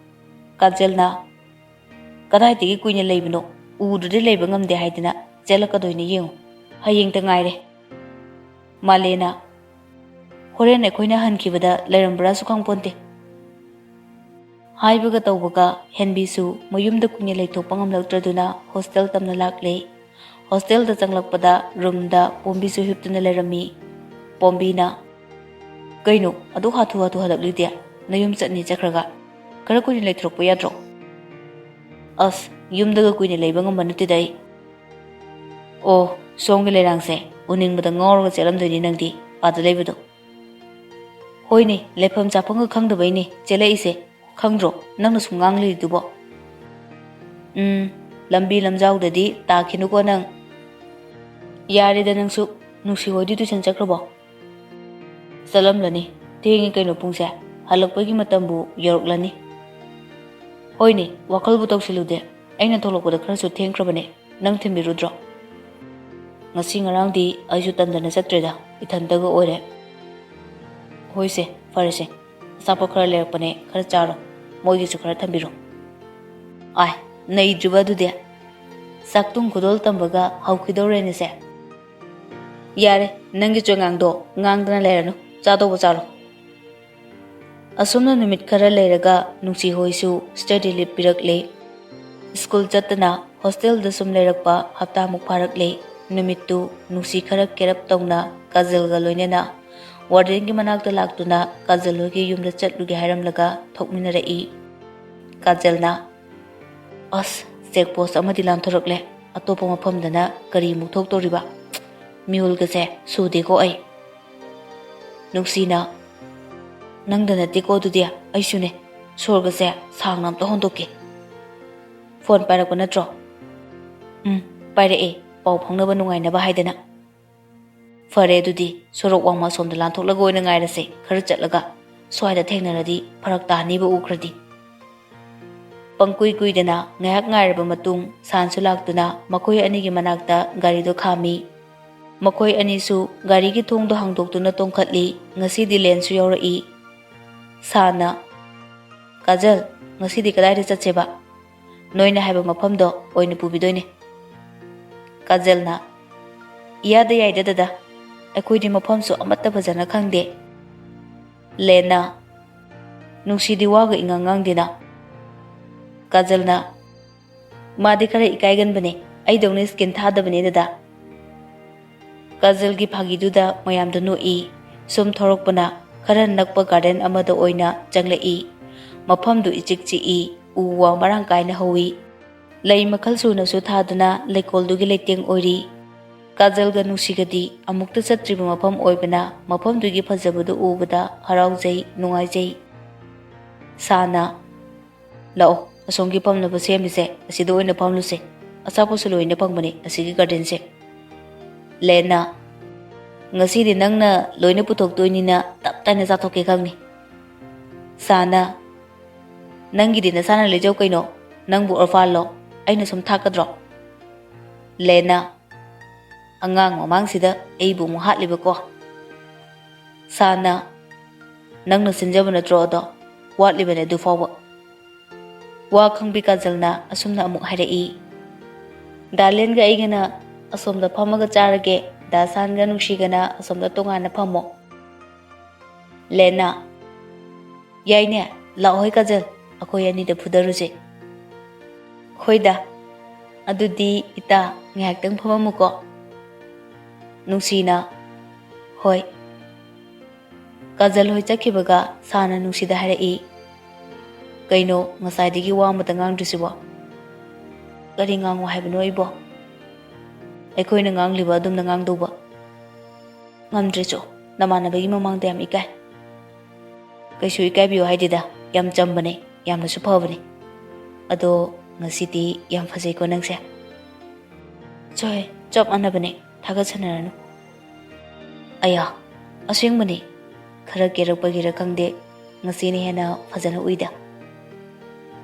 ꯀꯥꯖꯜꯅ, "ꯀꯗꯥꯏꯗꯒꯤ ꯀꯨꯏꯅ ꯂꯩꯕꯅꯣ? ꯎꯗ꯭ꯔꯗꯤ ꯂꯩꯕ ꯉꯝꯗꯦ ꯍꯥꯏꯗꯅ ꯆꯦꯜꯂꯛꯀꯗꯣꯏꯅꯤ ꯌꯦꯡꯉꯨ꯫ ꯍꯌꯦꯡꯇ ꯉꯥꯏꯔꯦ꯫" ꯃꯥꯂꯦꯅ, "ꯍꯣꯔꯦꯟ ꯑꯩꯈꯣꯏꯅ ꯍꯟꯈꯤꯕꯗ ꯂꯩꯔꯝꯕ꯭ꯔꯥꯁꯨ ꯈꯪꯄꯣꯟꯇꯦ꯫" ꯍꯥꯏꯕꯒ ꯇꯧꯕꯒ ꯍꯦꯟꯕꯤꯁꯨ ꯃꯌꯨꯝꯗ ꯀꯨꯏꯅ ꯂꯩꯊꯣꯛꯄ ꯉꯝꯂꯛꯇ꯭ꯔꯗꯨꯅ ꯍꯣꯁꯇꯦꯜ ꯇꯝꯅ ꯂꯥꯛꯂꯦ꯫ ꯍꯣꯁꯇꯦꯜꯗ ꯆꯪꯂꯛꯄꯗ ꯔꯨꯝꯗ ꯄꯣꯝꯕꯤꯁꯨ ꯍꯤꯞꯇꯨꯅ ꯂꯩꯔꯝꯃꯤ꯫ ꯄꯣꯝꯕꯤꯅ, "ꯀꯩꯅꯣ ꯑꯗꯨꯛ ꯍꯥꯊꯨ ꯍꯥꯊꯨ ꯍꯜꯂꯛꯂꯤꯗꯤ? ꯅꯌꯨꯝ ꯆꯠꯅꯤ ꯆꯠꯈ꯭ꯔꯒ ꯈꯔ ꯀꯨꯏꯅ ꯂꯩꯊꯣꯔꯛꯄ ꯌꯥꯗ꯭ꯔꯣ?" "ꯑꯁ, ꯌꯨꯝꯗꯒ ꯀꯨꯏꯅ ꯂꯩꯕ ꯉꯝꯕ ꯅꯠꯇꯦꯗ ꯑꯩ꯫" "ꯑꯣ, ꯁꯣꯝꯒꯤ ꯂꯩꯔꯥꯡꯁꯦ ꯎꯅꯤꯡꯕꯗ ꯉꯥꯎꯔꯒ ꯆꯦꯜꯂꯝꯗꯣꯏꯅꯤ ꯅꯪꯗꯤ, ꯑꯥꯗ ꯂꯩꯕꯗꯣ꯫" "ꯍꯣꯏꯅꯦ, ꯂꯩꯐꯝ ꯆꯥꯐꯝꯒ ꯈꯪꯗꯕꯩꯅꯦ ꯆꯦꯜꯂꯛꯏꯁꯦ, ꯈꯪꯗ꯭ꯔꯣ ꯅꯪꯅ ꯁꯨꯝ ꯉꯥꯡ ꯂꯩꯔꯤꯗꯨꯕꯣ?" "ꯎꯝ, ꯂꯝꯕꯤ ꯂꯝꯖꯥꯎꯗꯗꯤ ꯇꯥꯈꯤꯅꯨꯀꯣ ꯅꯪ꯫" "ꯌꯥꯔꯦꯗ ꯅꯪꯁꯨ, ꯅꯨꯡꯁꯤ ꯍꯣꯏꯗꯤ ꯇꯨꯏꯁꯟ ꯆꯠꯈ꯭ꯔꯕꯣ?" "ꯆꯠꯂꯝꯂꯅꯤ, ꯊꯦꯡꯉꯤ ꯀꯩꯅꯣ ꯄꯨꯡꯁꯦ, ꯍꯜꯂꯛꯄꯒꯤ ꯃꯇꯝꯕꯨ ꯌꯧꯔꯛꯂꯅꯤ꯫" "ꯍꯣꯏꯅꯦ, ꯋꯥꯈꯜꯕꯨ ꯇꯧꯁꯤꯜꯂꯨꯗꯦ, ꯑꯩꯅ ꯊꯣꯛꯂꯛꯄꯗ ꯈꯔꯁꯨ ꯊꯦꯡꯈ꯭ꯔꯕꯅꯦ, ꯅꯪ ꯊꯤꯟꯕꯤꯔꯨꯗ꯭ꯔꯣ?" "ꯉꯁꯤ ꯉꯔꯥꯡꯗꯤ ꯑꯩꯁꯨ ꯇꯟꯗꯅ ꯆꯠꯇ꯭ꯔꯦꯗ, ꯏꯊꯟꯇꯒ ꯑꯣꯏꯔꯦ꯫" "ꯍꯣꯏꯁꯦ, ꯐꯔꯦꯁꯦ, ꯑꯆꯥꯄꯣꯠ ꯈꯔ ꯂꯩꯔꯛꯄꯅꯦ, ꯈꯔ ꯆꯥꯔꯣ, ꯃꯣꯏꯒꯤꯁꯨ ꯈꯔ ꯊꯝꯕꯤꯔꯣ꯫" "ꯑꯥꯏ, ꯅꯩꯗ꯭ꯔꯤꯕ ꯑꯗꯨꯗꯤ? ꯆꯥꯛꯇꯨꯝ ꯈꯨꯗꯣꯜ ꯇꯝꯕꯒ ꯍꯧꯈꯤꯗꯧꯔꯦꯅꯦꯁꯦ꯫" "ꯌꯥꯔꯦ, ꯅꯪꯒꯤ ꯆꯣꯉꯥꯡꯗꯣ ꯉꯥꯡꯗꯅ ꯂꯩꯔꯅꯨ, ꯆꯥꯗꯧꯕ ꯆꯥꯔꯣ꯫" ꯑꯁꯨꯝꯅ ꯅꯨꯃꯤꯠ ꯈꯔ ꯂꯩꯔꯒ ꯅꯨꯡꯁꯤ ꯍꯣꯏꯁꯨ ꯁ꯭ꯇꯗꯤ ꯂꯤꯞ ꯄꯤꯔꯛꯂꯦ꯫ ꯁ꯭ꯀꯨꯜ ꯆꯠꯇꯅ ꯍꯣꯁꯇꯦꯜꯗ ꯁꯨꯝ ꯂꯩꯔꯛꯄ ꯍꯞꯇꯥꯃꯨꯛ ꯐꯥꯔꯛꯂꯦ꯫ ꯅꯨꯃꯤꯠꯇꯨ ꯅꯨꯡꯁꯤ ꯈꯔ ꯀꯦꯔꯞ ꯇꯧꯅ ꯀꯥꯖꯜꯒ ꯂꯣꯏꯅꯅ ꯋꯥꯔꯗꯦꯟꯒꯤ ꯃꯅꯥꯛꯇ ꯂꯥꯛꯇꯨꯅ ꯀꯥꯖꯜ ꯍꯣꯏꯒꯤ ꯌꯨꯝꯗ ꯆꯠꯂꯨꯒꯦ ꯍꯥꯏꯔꯝꯂꯒ ꯊꯣꯛꯃꯤꯟꯅꯔꯛꯏ꯫ ꯀꯥꯖꯜꯅ, "ꯑꯁ, ꯆꯦꯛ ꯄꯣꯁ ꯑꯃꯗꯤ ꯂꯥꯟꯊꯣꯔꯛꯂꯦ꯫ ꯑꯇꯣꯞꯄ ꯃꯐꯝꯗꯅ ꯀꯔꯤꯃꯨꯛ ꯊꯣꯛꯇꯧꯔꯤꯕ? ꯃꯤꯍꯨꯜꯒꯁꯦ ꯁꯨꯗꯦꯀꯣ ꯑꯩ꯫" ꯅꯨꯡꯁꯤꯅ, "ꯅꯪꯗ ꯅꯠꯇꯦꯀꯣ ꯑꯗꯨꯗꯤ, ꯑꯩꯁꯨꯅꯦ꯫ ꯁꯣꯔꯒꯁꯦ ꯁꯥꯡꯅ ꯑꯝꯇ ꯍꯣꯟꯗꯣꯛꯀꯦ꯫ ꯐꯣꯟ ꯄꯥꯏꯔꯛꯄ ꯅꯠꯇ꯭ꯔꯣ?" "ꯎꯝ, ꯄꯥꯏꯔꯛꯑꯦ, ꯄꯥꯎ ꯐꯥꯎꯅꯕ ꯅꯨꯡꯉꯥꯏꯅꯕ ꯍꯥꯏꯗꯅ꯫" "ꯐꯔꯦ ꯑꯗꯨꯗꯤ, ꯁꯣꯔꯣꯛ ꯋꯥꯡꯃ ꯑꯁꯣꯝꯗ ꯂꯥꯟꯊꯣꯛꯂꯒ ꯑꯣꯏꯅ ꯉꯥꯏꯔꯁꯦ, ꯈꯔ ꯆꯠꯂꯒ꯫ ꯁ꯭ꯋꯥꯏꯗ ꯊꯦꯡꯅꯔꯗꯤ ꯐꯔꯛ ꯇꯥꯅꯤꯕ ꯎꯈ꯭ꯔꯗꯤ꯫" ꯄꯪꯀꯨꯏ ꯀꯨꯏꯗꯅ ꯉꯥꯏꯍꯥꯛ ꯉꯥꯏꯔꯕ ꯃꯇꯨꯡ ꯁꯥꯟꯁꯨ ꯂꯥꯛꯇꯨꯅ ꯃꯈꯣꯏ ꯑꯅꯤꯒꯤ ꯃꯅꯥꯛꯇ ꯒꯥꯔꯤꯗꯣ ꯈꯥꯝꯃꯤ꯫ ꯃꯈꯣꯏ ꯑꯅꯤꯁꯨ ꯒꯥꯔꯤꯒꯤ ꯊꯣꯡꯗꯣ ꯍꯥꯡꯗꯣꯛꯇꯨꯅ ꯇꯣꯡꯈꯠꯂꯤ꯫ ꯉꯁꯤꯗꯤ ꯂꯦꯟꯁꯨ ꯌꯥꯎꯔꯛꯏ꯫ ꯁꯥꯟꯅ, "ꯀꯥꯖꯜ, ꯉꯁꯤꯗꯤ ꯀꯗꯥꯏꯗ ꯆꯠꯁꯦꯕ?" "ꯅꯣꯏꯅ ꯍꯥꯏꯕ ꯃꯐꯝꯗꯣ ꯑꯣꯏꯅ ꯄꯨꯕꯤꯗꯣꯏꯅꯦ꯫" ꯀꯥꯖꯜꯅ, "ꯏꯌꯥꯗ ꯌꯥꯏꯗ ꯗꯗꯥ, ꯑꯩꯈꯣꯏꯗꯤ ꯃꯐꯝꯁꯨ ꯑꯃꯠꯇ ꯐꯖꯅ ꯈꯪꯗꯦ꯫" ꯂꯦꯟꯅ, ꯅꯨꯡꯁꯤꯗꯤ ꯋꯥꯒ ꯏꯉꯥꯡ ꯉꯥꯡꯗꯦꯅ꯫ ꯀꯥꯖꯜꯅ, "ꯃꯥꯗꯤ ꯈꯔ ꯏꯀꯥꯏꯒꯟꯕꯅꯦ, ꯑꯩꯗꯧꯅ ꯁ꯭ꯀꯤꯟ ꯊꯥꯗꯕꯅꯦ ꯗꯗꯥ"꯫ ꯀꯥꯖꯜꯒꯤ ꯐꯥꯒꯤꯗꯨꯗ ꯃꯌꯥꯝꯗꯨ ꯅꯣꯛꯏ꯫ ꯁꯨꯝ ꯊꯧꯔꯛꯄꯅ ꯈꯔ ꯅꯛꯄ ꯒꯥꯔꯗꯦꯟ ꯑꯃꯗ ꯑꯣꯏꯅ ꯆꯪꯂꯛꯏ꯫ ꯃꯐꯝꯗꯨ ꯏꯆꯤꯛ ꯆꯤꯛꯏ, ꯎ ꯋꯥ ꯃꯔꯥꯡ ꯀꯥꯏꯅ ꯍꯧꯏ꯫ ꯂꯩ ꯃꯈꯜ ꯁꯨꯅꯁꯨ ꯊꯥꯗꯨꯅ ꯂꯩꯀꯣꯜꯗꯨꯒꯤ ꯂꯩꯇꯦꯡ ꯑꯣꯏꯔꯤ꯫ ꯀꯥꯖꯜꯒ ꯅꯨꯡꯁꯤꯒꯗꯤ ꯑꯃꯨꯛꯇ ꯆꯠꯇ꯭ꯔꯤꯕ ꯃꯐꯝ ꯑꯣꯏꯕꯅ ꯃꯐꯝꯗꯨꯒꯤ ꯐꯖꯕꯗꯨ ꯎꯕꯗ ꯍꯔꯥꯎꯖꯩ, ꯅꯨꯡꯉꯥꯏꯖꯩ꯫ ꯁꯥꯅ, "ꯂꯥꯛꯑꯣ, ꯑꯁꯣꯝꯒꯤ ꯐꯝꯅꯕ ꯁꯦꯝꯃꯤꯁꯦ ꯑꯁꯤꯗ ꯑꯣꯏꯅ ꯐꯝꯂꯨꯁꯦ꯫ ꯑꯆꯥꯄꯣꯠꯁꯨ ꯂꯣꯏꯅ ꯐꯪꯕꯅꯦ ꯑꯁꯤꯒꯤ ꯒꯥꯔꯗꯦꯟꯁꯦ"꯫ ꯂꯦꯟꯅ, "ꯉꯁꯤꯗꯤ ꯅꯪꯅ ꯂꯣꯏꯅ ꯄꯨꯊꯣꯛꯇꯣꯏꯅꯤꯅ ꯇꯞ ꯇꯥꯏꯅ ꯆꯥꯊꯣꯛꯀꯦ ꯈꯪꯅꯤ"꯫ ꯁꯥꯅ, "ꯅꯪꯒꯤꯗꯤ ꯅꯁꯥꯅ ꯂꯩꯖꯧ ꯀꯩꯅꯣ, ꯅꯪꯕꯨ ꯑꯣꯔꯐꯥꯟꯂꯣ, ꯑꯩꯅ ꯁꯨꯝ ꯊꯥꯛꯀꯗ꯭ꯔꯣ?" ꯂꯦꯟꯅ, "ꯑꯉꯥꯡ ꯃꯃꯥꯡꯁꯤꯗ ꯑꯩꯕꯨ ꯑꯃꯨꯛ ꯍꯥꯠꯂꯤꯕꯀꯣ"꯫ ꯁꯥꯅ, "ꯅꯪꯅ ꯁꯤꯟꯖꯕ ꯅꯠꯇ꯭ꯔꯣ ꯑꯗꯣ? ꯋꯥꯠꯂꯤꯕꯅꯦ ꯑꯗꯨ ꯐꯥꯎꯕ"꯫ ꯋꯥ ꯈꯪꯕꯤ ꯀꯥꯖꯜꯅ ꯑꯁꯨꯝꯅ ꯑꯃꯨꯛ ꯍꯥꯏꯔꯛꯏ, "ꯗꯥꯂꯦꯟꯒ ꯑꯩꯒꯅ ꯑꯁꯣꯝꯗ ꯐꯝꯃꯒ ꯆꯥꯔꯒꯦ, ꯗꯥ ꯁꯥꯟꯒ ꯅꯨꯡꯁꯤꯒꯅ ꯑꯁꯣꯝꯗ ꯇꯣꯉꯥꯟꯅ ꯐꯝꯃꯣ"꯫ ꯂꯦꯟꯅ, "ꯌꯥꯏꯅꯦ, ꯂꯥꯛꯑꯣꯍꯦ ꯀꯥꯖꯜ, ꯑꯩꯈꯣꯏ ꯑꯅꯤꯗ ꯐꯨꯗꯔꯨꯁꯦ"꯫ "ꯍꯣꯏꯗ, ꯑꯗꯨꯗꯤ ꯏꯇꯥ ꯉꯥꯏꯍꯥꯛꯇꯪ ꯐꯝꯃꯝꯃꯨꯀꯣ"꯫ ꯅꯨꯡꯁꯤꯅ, "ꯍꯣꯏ"꯫ ꯀꯥꯖꯜ ꯍꯣꯏ ꯆꯠꯈꯤꯕꯒ ꯁꯥꯅ ꯅꯨꯡꯁꯤꯗ ꯍꯥꯏꯔꯛꯏ, "ꯀꯩꯅꯣ ꯉꯁꯥꯏꯗꯒꯤ ꯋꯥ ꯑꯃꯇ ꯉꯥꯡꯗ꯭ꯔꯤꯁꯤꯕꯣ? ꯀꯔꯤ ꯉꯥꯡꯉꯣ ꯍꯥꯏꯕꯅꯣ ꯑꯩꯕꯣ? ꯑꯩꯈꯣꯏꯅ ꯉꯥꯡꯂꯤꯕ ꯑꯗꯨꯝꯅ ꯉꯥꯡꯗꯧꯕ? ꯉꯝꯗ꯭ꯔꯦ ꯆꯣ, ꯅꯃꯥꯟꯅꯕꯒꯤ ꯃꯃꯥꯡꯗ ꯌꯥꯝ ꯏꯀꯥꯏ"꯫ "ꯀꯩꯁꯨ ꯏꯀꯥꯏꯕꯤꯌꯨ ꯍꯥꯏꯗꯦꯗ, ꯌꯥꯝ ꯆꯝꯕꯅꯦ, ꯌꯥꯝꯅꯁꯨ ꯐꯕꯅꯦ꯫ ꯑꯗꯣ ꯉꯁꯤꯗꯤ ꯌꯥꯝ ꯐꯖꯩꯀꯣ ꯅꯪꯁꯦ"꯫ "ꯆꯣꯍꯦ, ꯆꯞ ꯃꯥꯟꯅꯕꯅꯦ, ꯊꯥꯒꯠꯁꯟꯅꯔꯅꯨ"꯫ "ꯑꯌꯥ, ꯑꯁꯦꯡꯕꯅꯦ, ꯈꯔ ꯀꯦꯔꯛꯄꯒꯤꯔ ꯈꯪꯗꯦ, ꯉꯁꯤꯅ ꯍꯦꯟꯅ ꯐꯖꯅ ꯎꯏꯗ"꯫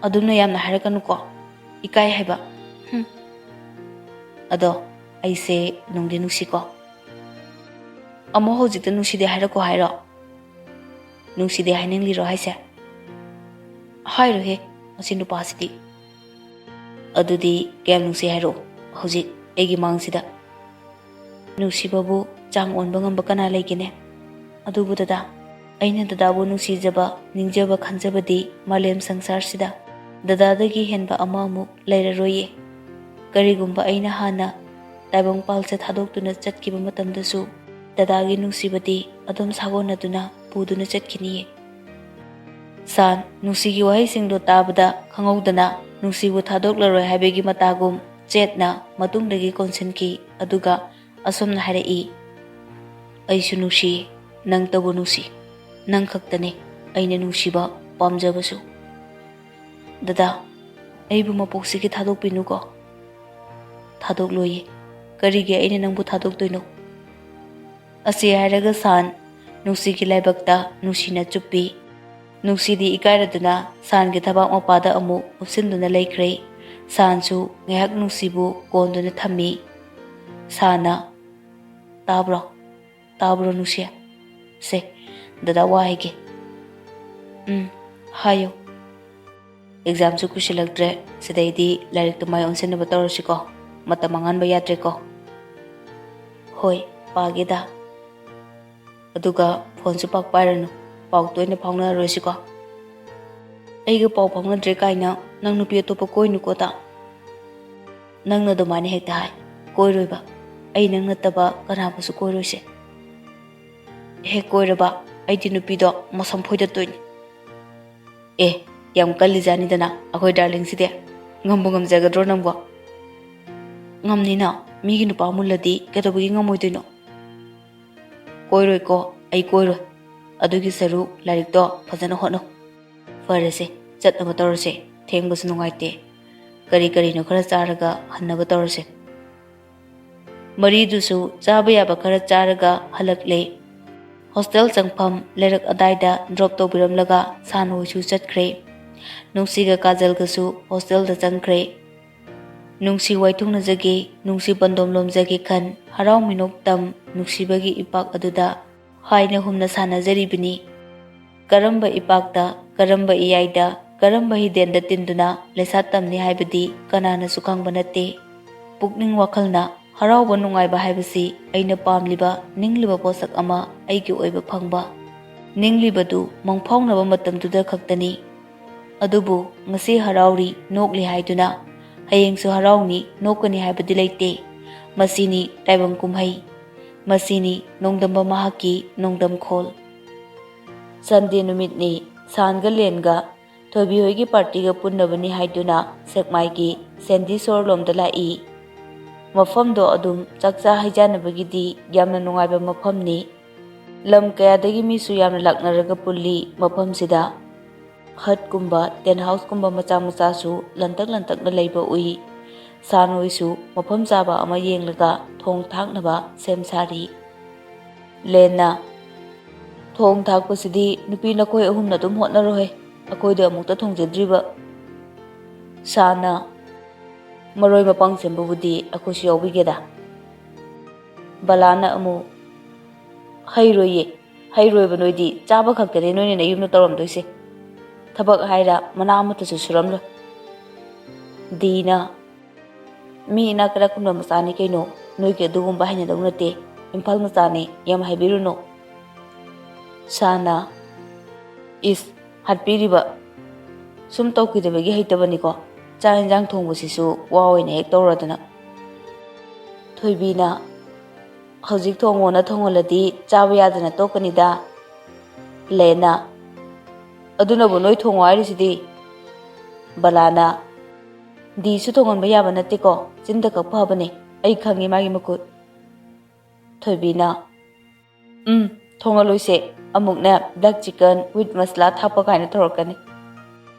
"ꯑꯗꯨꯝꯅ ꯌꯥꯝꯅ ꯍꯥꯏꯔꯛꯀꯅꯨꯀꯣ, ꯏꯀꯥꯏ ꯍꯥꯏꯕ"꯫ "ꯍꯨꯝ꯫ ꯑꯗꯣ ꯑꯩꯁꯦ ꯅꯨꯡꯗꯤ ꯅꯨꯡꯁꯤꯀꯣ"꯫ "ꯑꯃꯨꯛ ꯍꯧꯖꯤꯛꯇ ꯅꯨꯡꯁꯤꯗꯦ ꯍꯥꯏꯔꯛꯀꯣ ꯍꯥꯏꯔꯣ? ꯅꯨꯡꯁꯤꯗꯦ ꯍꯥꯏꯅꯤꯡꯂꯤꯔꯣ ꯍꯥꯏꯁꯦ? ꯍꯥꯏꯔꯣꯍꯦ, ꯃꯁꯤ ꯅꯨꯄꯥꯁꯤꯗꯤ"꯫ "ꯑꯗꯨꯗꯤ ꯀꯌꯥꯝ ꯅꯨꯡꯁꯤ ꯍꯥꯏꯔꯛꯑꯣ ꯍꯧꯖꯤꯛ ꯑꯩꯒꯤ ꯃꯥꯡꯁꯤꯗ"꯫ "ꯅꯨꯡꯁꯤꯕꯕꯨ ꯆꯥꯡ ꯑꯣꯟꯕ ꯉꯝꯕ ꯀꯅꯥ ꯂꯩꯒꯦꯅꯦ? ꯑꯗꯨꯕꯨ ꯗꯗꯥ"꯫ ꯑꯩꯅ ꯗꯗꯥꯕꯨ ꯅꯨꯡꯁꯤꯖꯕ, ꯅꯤꯡꯖꯕ, ꯈꯟꯖꯕꯗꯤ ꯃꯥꯂꯦꯝ ꯁꯪꯁꯥꯔꯁꯤꯗ ꯗꯗꯥꯗꯒꯤ ꯍꯦꯟꯕ ꯑꯃ ꯑꯃꯨꯛ ꯂꯩꯔꯔꯣꯏꯌꯦ꯫ ꯀꯔꯤꯒꯨꯝꯕ ꯑꯩꯅ ꯍꯥꯟꯅ ꯇꯥꯏꯕꯪꯄꯥꯜꯁꯦ ꯊꯥꯗꯣꯛꯇꯨꯅ ꯆꯠꯈꯤꯕ ꯃꯇꯝꯗꯁꯨ ꯗꯗꯥꯒꯤ ꯅꯨꯡꯁꯤꯕꯗꯤ ꯑꯗꯨꯝ ꯁꯥꯒꯣꯟꯅꯗꯨꯅ ꯄꯨꯗꯨꯅ ꯆꯠꯈꯤꯅꯤꯌꯦ꯫ ꯁꯥꯟ, ꯅꯨꯡꯁꯤꯒꯤ ꯋꯥꯍꯩꯁꯤꯡꯗꯣ ꯇꯥꯕꯗ ꯈꯪꯍꯧꯗꯅ ꯅꯨꯡꯁꯤꯕꯨ ꯊꯥꯗꯣꯛꯂꯔꯣꯏ ꯍꯥꯏꯕꯒꯤ ꯃꯇꯥꯒꯨꯝ ꯆꯦꯠꯅ ꯃꯇꯨꯡꯗꯒꯤ ꯀꯣꯟꯁꯤꯟꯈꯤ꯫ ꯑꯗꯨꯒ ꯑꯁꯨꯝꯅ ꯍꯥꯏꯔꯛꯏ, "ꯑꯩꯁꯨ ꯅꯨꯡꯁꯤ, ꯅꯪꯇꯕꯨ ꯅꯨꯡꯁꯤ, ꯅꯪ ꯈꯛꯇꯅꯦ ꯑꯩꯅ ꯅꯨꯡꯁꯤꯕ ꯄꯥꯝꯖꯕꯁꯨ꯫ ꯗꯗꯥ, ꯑꯩꯕꯨ ꯃꯄꯣꯛꯁꯤꯒꯤ ꯊꯥꯗꯣꯛꯄꯤꯅꯨꯀꯣ꯫" "ꯊꯥꯗꯣꯛꯂꯣꯏꯌꯦ꯫ ꯀꯔꯤꯒꯤ ꯑꯩꯅ ꯅꯪꯕꯨ ꯊꯥꯗꯣꯛꯇꯣꯏꯅꯣ?" ꯑꯁꯤ ꯍꯥꯏꯔꯒ ꯁꯥꯟ ꯅꯨꯡꯁꯤꯒꯤ ꯂꯥꯏꯕꯛꯇ ꯅꯨꯡꯁꯤꯅ ꯆꯨꯞꯄꯤ꯫ ꯅꯨꯡꯁꯤꯗꯤ ꯏꯀꯥꯏꯔꯗꯨꯅ ꯁꯥꯟꯒꯤ ꯊꯕꯥꯛ ꯃꯄꯥꯗ ꯑꯃꯨꯛ ꯎꯞꯁꯤꯟꯗꯨꯅ ꯂꯩꯈ꯭ꯔꯦ꯫ ꯁꯥꯟꯁꯨ ꯉꯥꯏꯍꯥꯛ ꯅꯨꯡꯁꯤꯕꯨ ꯀꯣꯟꯗꯨꯅ ꯊꯝꯃꯤ꯫ ꯁꯥꯟꯅ, "ꯇꯥꯕ꯭ꯔꯣ? ꯇꯥꯕ꯭ꯔꯣ ꯅꯨꯡꯁꯤ? ꯁꯦ, ꯗꯗꯥ ꯋꯥ ꯍꯥꯏꯒꯦ꯫" "ꯎꯝ, ꯍꯥꯏꯌꯨ꯫" "ꯑꯦꯛꯖꯥꯝꯁꯨ ꯀꯨꯏꯁꯤꯜꯂꯛꯇ꯭ꯔꯦ꯫ ꯁꯤꯗꯩꯗꯤ ꯂꯥꯏꯔꯤꯛꯇ ꯃꯥꯏ ꯑꯣꯟꯁꯤꯟꯅꯕ ꯇꯧꯔꯁꯤꯀꯣ꯫ ꯃꯇꯝ ꯃꯥꯡꯍꯟꯕ ꯌꯥꯗ꯭ꯔꯦꯀꯣ꯫" "ꯍꯣꯏ, ꯄꯥꯒꯦꯗ꯫" "ꯑꯗꯨꯒ ꯐꯣꯟꯁꯨ ꯄꯥꯛ ꯄꯥꯏꯔꯅꯨ꯫ ꯄꯥꯎ ꯇꯣꯏꯅ ꯐꯥꯎꯅꯔꯔꯣꯏꯁꯤꯀꯣ꯫" "ꯑꯩꯒ ꯄꯥꯎ ꯐꯥꯎꯅꯗ꯭ꯔꯦ ꯀꯥꯏꯅ ꯅꯪ ꯅꯨꯄꯤ ꯑꯇꯣꯞꯄ ꯀꯣꯏꯅꯨꯀꯣ ꯗꯥ꯫" "ꯅꯪꯅ ꯑꯗꯨꯃꯥꯏꯅ ꯍꯦꯛꯇ ꯍꯥꯏ꯫ ꯀꯣꯏꯔꯣꯏꯕ꯫ ꯑꯩ ꯅꯪ ꯅꯠꯇꯕ ꯀꯅꯥꯕꯨꯁꯨ ꯀꯣꯏꯔꯣꯏꯁꯦ꯫" "ꯍꯦꯛ ꯀꯣꯏꯔꯕ ꯑꯩꯗꯤ ꯅꯨꯄꯤꯗꯣ ꯃꯁꯝ ꯐꯣꯏꯗꯠꯇꯣꯏꯅꯤ꯫" "ꯑꯦ, ꯌꯥꯝ ꯀꯜꯂꯤꯖꯥꯠꯅꯤꯗꯅ ꯑꯩꯈꯣꯏ ꯗꯥꯔꯂꯤꯡꯁꯤꯗꯤ꯫ ꯉꯝꯕꯨ ꯉꯝꯖꯒꯗ꯭ꯔꯣ ꯅꯪꯕꯣ?" "ꯉꯝꯅꯤꯅ, ꯃꯤꯒꯤ ꯅꯨꯄꯥ ꯃꯨꯜꯂꯗꯤ ꯀꯩꯗꯧꯕꯒꯤ ꯉꯝꯃꯣꯏꯗꯣꯏꯅꯣ?" "ꯀꯣꯏꯔꯣꯏꯀꯣ, ꯑꯩ ꯀꯣꯏꯔꯣꯏ꯫ ꯑꯗꯨꯒꯤ ꯁꯔꯨꯛ ꯂꯥꯏꯔꯤꯛꯇꯣ ꯐꯖꯅ ꯍꯣꯠꯅꯧ꯫ ꯐꯔꯦꯁꯦ, ꯆꯠꯅꯕ ꯇꯧꯔꯁꯦ꯫ ꯊꯦꯡꯕꯁꯨ ꯅꯨꯡꯉꯥꯏꯇꯦ꯫ ꯀꯔꯤ ꯀꯔꯤꯅꯣ ꯈꯔ ꯆꯥꯔꯒ ꯍꯟꯅꯕ ꯇꯧꯔꯁꯦ꯫" ꯃꯔꯤꯗꯨꯁꯨ ꯆꯥꯕ ꯌꯥꯕ ꯈꯔ ꯆꯥꯔꯒ ꯍꯜꯂꯛꯂꯦ꯫ ꯍꯣꯁꯇꯦꯜ ꯆꯪꯐꯝ ꯂꯩꯔꯛ ꯑꯗꯥꯏꯗ ꯗ꯭ꯔꯣꯞ ꯇꯧꯕꯤꯔꯝꯂꯒ ꯁꯥꯟ ꯍꯣꯏꯁꯨ ꯆꯠꯈ꯭ꯔꯦ꯫ ꯅꯨꯡꯁꯤꯒ ꯀꯥꯖꯜꯒꯁꯨ ꯍꯣꯁꯇꯦꯜꯗ ꯆꯪꯈ꯭ꯔꯦ꯫ "ꯅꯨꯡꯁꯤ ꯋꯥꯏꯊꯨꯡꯅꯖꯒꯦ, ꯅꯨꯡꯁꯤ ꯄꯟꯗꯣꯝ ꯂꯣꯝꯖꯒꯦ ꯈꯟ, ꯍꯔꯥꯎ ꯃꯤꯅꯣꯛ ꯇꯝ, ꯅꯨꯡꯁꯤꯕꯒꯤ ꯏꯄꯥꯛ ꯑꯗꯨꯗ ꯍꯥꯏꯅ ꯍꯨꯝꯅ ꯁꯥꯟꯅꯖꯔꯤꯕꯅꯤ꯫ ꯀꯔꯝꯕ ꯏꯄꯥꯛꯇ, ꯀꯔꯝꯕ ꯏꯌꯥꯏꯗ, ꯀꯔꯝꯕ ꯍꯤꯗꯦꯟꯗ ꯇꯤꯟꯗꯨꯅ ꯂꯩꯁꯥ ꯇꯝꯅꯤ ꯍꯥꯏꯕꯗꯤ ꯀꯅꯥꯅꯁꯨ ꯈꯪꯕ ꯅꯠꯇꯦ꯫ ꯄꯨꯛꯅꯤꯡ ꯋꯥꯈꯜꯅ ꯍꯔꯥꯎꯕ ꯅꯨꯡꯉꯥꯏꯕ ꯍꯥꯏꯕꯁꯤ ꯑꯩꯅ ꯄꯥꯝꯂꯤꯕ, ꯅꯤꯡꯂꯤꯕ ꯄꯣꯠꯁꯛ ꯑꯃ ꯑꯩꯒꯤ ꯑꯣꯏꯕ ꯐꯪꯕ꯫ ꯅꯤꯡꯂꯤꯕꯗꯨ ꯃꯪꯐꯥꯎꯅꯕ ꯃꯇꯝꯗꯨꯗ ꯈꯛꯇꯅꯤ꯫ ꯑꯗꯨꯕꯨ ꯉꯁꯤ ꯍꯔꯥꯎꯔꯤ, ꯅꯣꯛꯂꯤ ꯍꯥꯏꯗꯨꯅ ꯍꯌꯦꯡꯁꯨ ꯍꯔꯥꯎꯅꯤ, ꯅꯣꯛꯀꯅꯤ ꯍꯥꯏꯕꯗꯤ ꯂꯩꯇꯦ꯫ ꯃꯁꯤꯅꯤ ꯇꯥꯏꯕꯪ ꯀꯨꯝꯍꯩ꯫ ꯃꯁꯤꯅꯤ ꯅꯣꯡꯗꯝꯕ ꯃꯍꯥꯛꯀꯤ ꯅꯣꯡꯗꯝꯈꯣꯜ꯫ ꯁꯟꯗꯦ ꯅꯨꯃꯤꯠꯅꯤ꯫ ꯁꯥꯟꯒ ꯂꯦꯟꯒ ꯊꯣꯏꯕꯤ ꯍꯣꯏꯒꯤ ꯄꯥꯔꯇꯤꯒ ꯄꯨꯟꯅꯕꯅꯤ ꯍꯥꯏꯗꯨꯅ ꯁꯦꯛꯃꯥꯏꯒꯤ ꯁꯦꯟꯗꯤ ꯁꯣꯔꯂꯣꯝꯗ ꯂꯥꯛꯏ꯫ ꯃꯐꯝꯗꯣ ꯑꯗꯨꯝ ꯆꯥꯛꯆꯥ ꯍꯩꯖꯥꯟꯅꯕꯒꯤꯗꯤ ꯌꯥꯝꯅ ꯅꯨꯡꯉꯥꯏꯕ ꯃꯐꯝꯅꯤ꯫ ꯂꯝ ꯀꯌꯥꯗꯒꯤ ꯃꯤꯁꯨ ꯌꯥꯝꯅ ꯂꯥꯛꯅꯔꯒ ꯄꯨꯜꯂꯤ ꯃꯐꯝꯁꯤꯗ꯫ ꯍꯠꯀꯨꯝꯕ, ꯇꯦꯟ ꯍꯥꯎꯁꯀꯨꯝꯕ ꯃꯆꯥ ꯃꯆꯥꯁꯨ ꯂꯟꯇꯛ ꯂꯟꯇꯛꯅ ꯂꯩꯕ ꯎꯏ꯫ ꯁꯥꯟ ꯍꯣꯏꯁꯨ ꯃꯐꯝ ꯆꯥꯕ ꯑꯃ ꯌꯦꯡꯂꯒ ꯊꯣꯡ ꯊꯥꯛꯅꯕ ꯁꯦꯝ ꯁꯥꯔꯤ꯫ ꯂꯦꯟꯅ, "ꯊꯣꯡ ꯊꯥꯛꯄꯁꯤꯗꯤ ꯅꯨꯄꯤ ꯅꯈꯣꯏ ꯑꯍꯨꯝꯅ ꯑꯗꯨꯝ ꯍꯣꯠꯅꯔꯣꯍꯦ, ꯑꯩꯈꯣꯏꯗꯤ ꯑꯃꯨꯛꯇ ꯊꯣꯡꯖꯗ꯭ꯔꯤꯕ꯫" ꯁꯥꯟꯅ, "ꯃꯔꯣꯏ ꯃꯄꯥꯡ ꯁꯦꯝꯕꯕꯨꯗꯤ ꯑꯩꯈꯣꯏꯁꯨ ꯌꯥꯎꯕꯤꯒꯦꯗ꯫" ꯕꯂꯥꯅ ꯑꯃꯨꯛ, "ꯍꯩꯔꯣꯏꯌꯦ, ꯍꯩꯔꯣꯏꯕ ꯅꯣꯏꯗꯤ, ꯆꯥꯕ ꯈꯛꯇꯅꯦ ꯅꯣꯏꯅ ꯅꯌꯨꯝꯗ ꯇꯧꯔꯝꯗꯣꯏꯁꯦ꯫ ꯊꯕꯛ ꯍꯥꯏꯔ ꯃꯅꯥ ꯑꯃꯠꯇꯁꯨ ꯁꯨꯔꯝꯂꯣꯏ꯫" ꯗꯤꯅ, "ꯃꯤ ꯏꯅꯥꯛ ꯀꯩꯔꯥꯛ ꯈꯨꯟꯕ ꯃꯆꯥꯅꯤ ꯀꯩꯅꯣ, ꯅꯣꯏꯒꯤ ꯑꯗꯨꯒꯨꯝꯕ ꯍꯩꯅꯗꯧ ꯅꯠꯇꯦ, ꯏꯝꯐꯥꯜ ꯃꯆꯥꯅꯤ, ꯌꯥꯝ ꯍꯥꯏꯕꯤꯔꯨꯅꯨ꯫" ꯁꯥꯟꯅ, "ꯏꯁ, ꯍꯥꯠꯄꯤꯔꯤꯕ? ꯁꯨꯝ ꯇꯧꯈꯤꯗꯕꯒꯤ ꯍꯩꯇꯕꯅꯤꯀꯣ, ꯆꯥꯛ ꯌꯦꯟꯁꯥꯡ ꯊꯣꯡꯕꯁꯤꯁꯨ ꯋꯥ ꯑꯣꯏꯅ ꯍꯦꯛ ꯇꯧꯔꯗꯅ꯫" ꯊꯣꯏꯕꯤꯅ, "ꯍꯧꯖꯤꯛ ꯊꯣꯡꯉꯣꯅ ꯊꯣꯡꯍꯜꯂꯗꯤ ꯆꯥꯕ ꯌꯥꯗꯅ ꯇꯣꯛꯀꯅꯤꯗ꯫" ꯂꯦꯟꯅ, "ꯑꯗꯨꯅꯕꯨ ꯅꯣꯏ ꯊꯣꯡꯉꯣ ꯍꯥꯏꯔꯤꯁꯤꯗꯤ꯫" ꯕꯂꯥꯅ, "ꯗꯤꯁꯨ ꯊꯣꯡꯍꯟꯕ ꯌꯥꯕ ꯅꯠꯇꯦꯀꯣ, ꯆꯤꯟꯗ ꯈꯛ ꯐꯕꯅꯦ, ꯑꯩ ꯈꯪꯉꯤ ꯃꯥꯒꯤ ꯃꯈꯨꯠ꯫" ꯊꯣꯏꯕꯤꯅ, "ꯎꯝ, ꯊꯣꯡꯍꯜꯂꯣꯏꯁꯦ, ꯑꯃꯨꯛꯅꯦ black chicken with masala ꯊꯥꯛꯄ ꯀꯥꯏꯅ ꯇꯧꯔꯛꯀꯅꯤ꯫"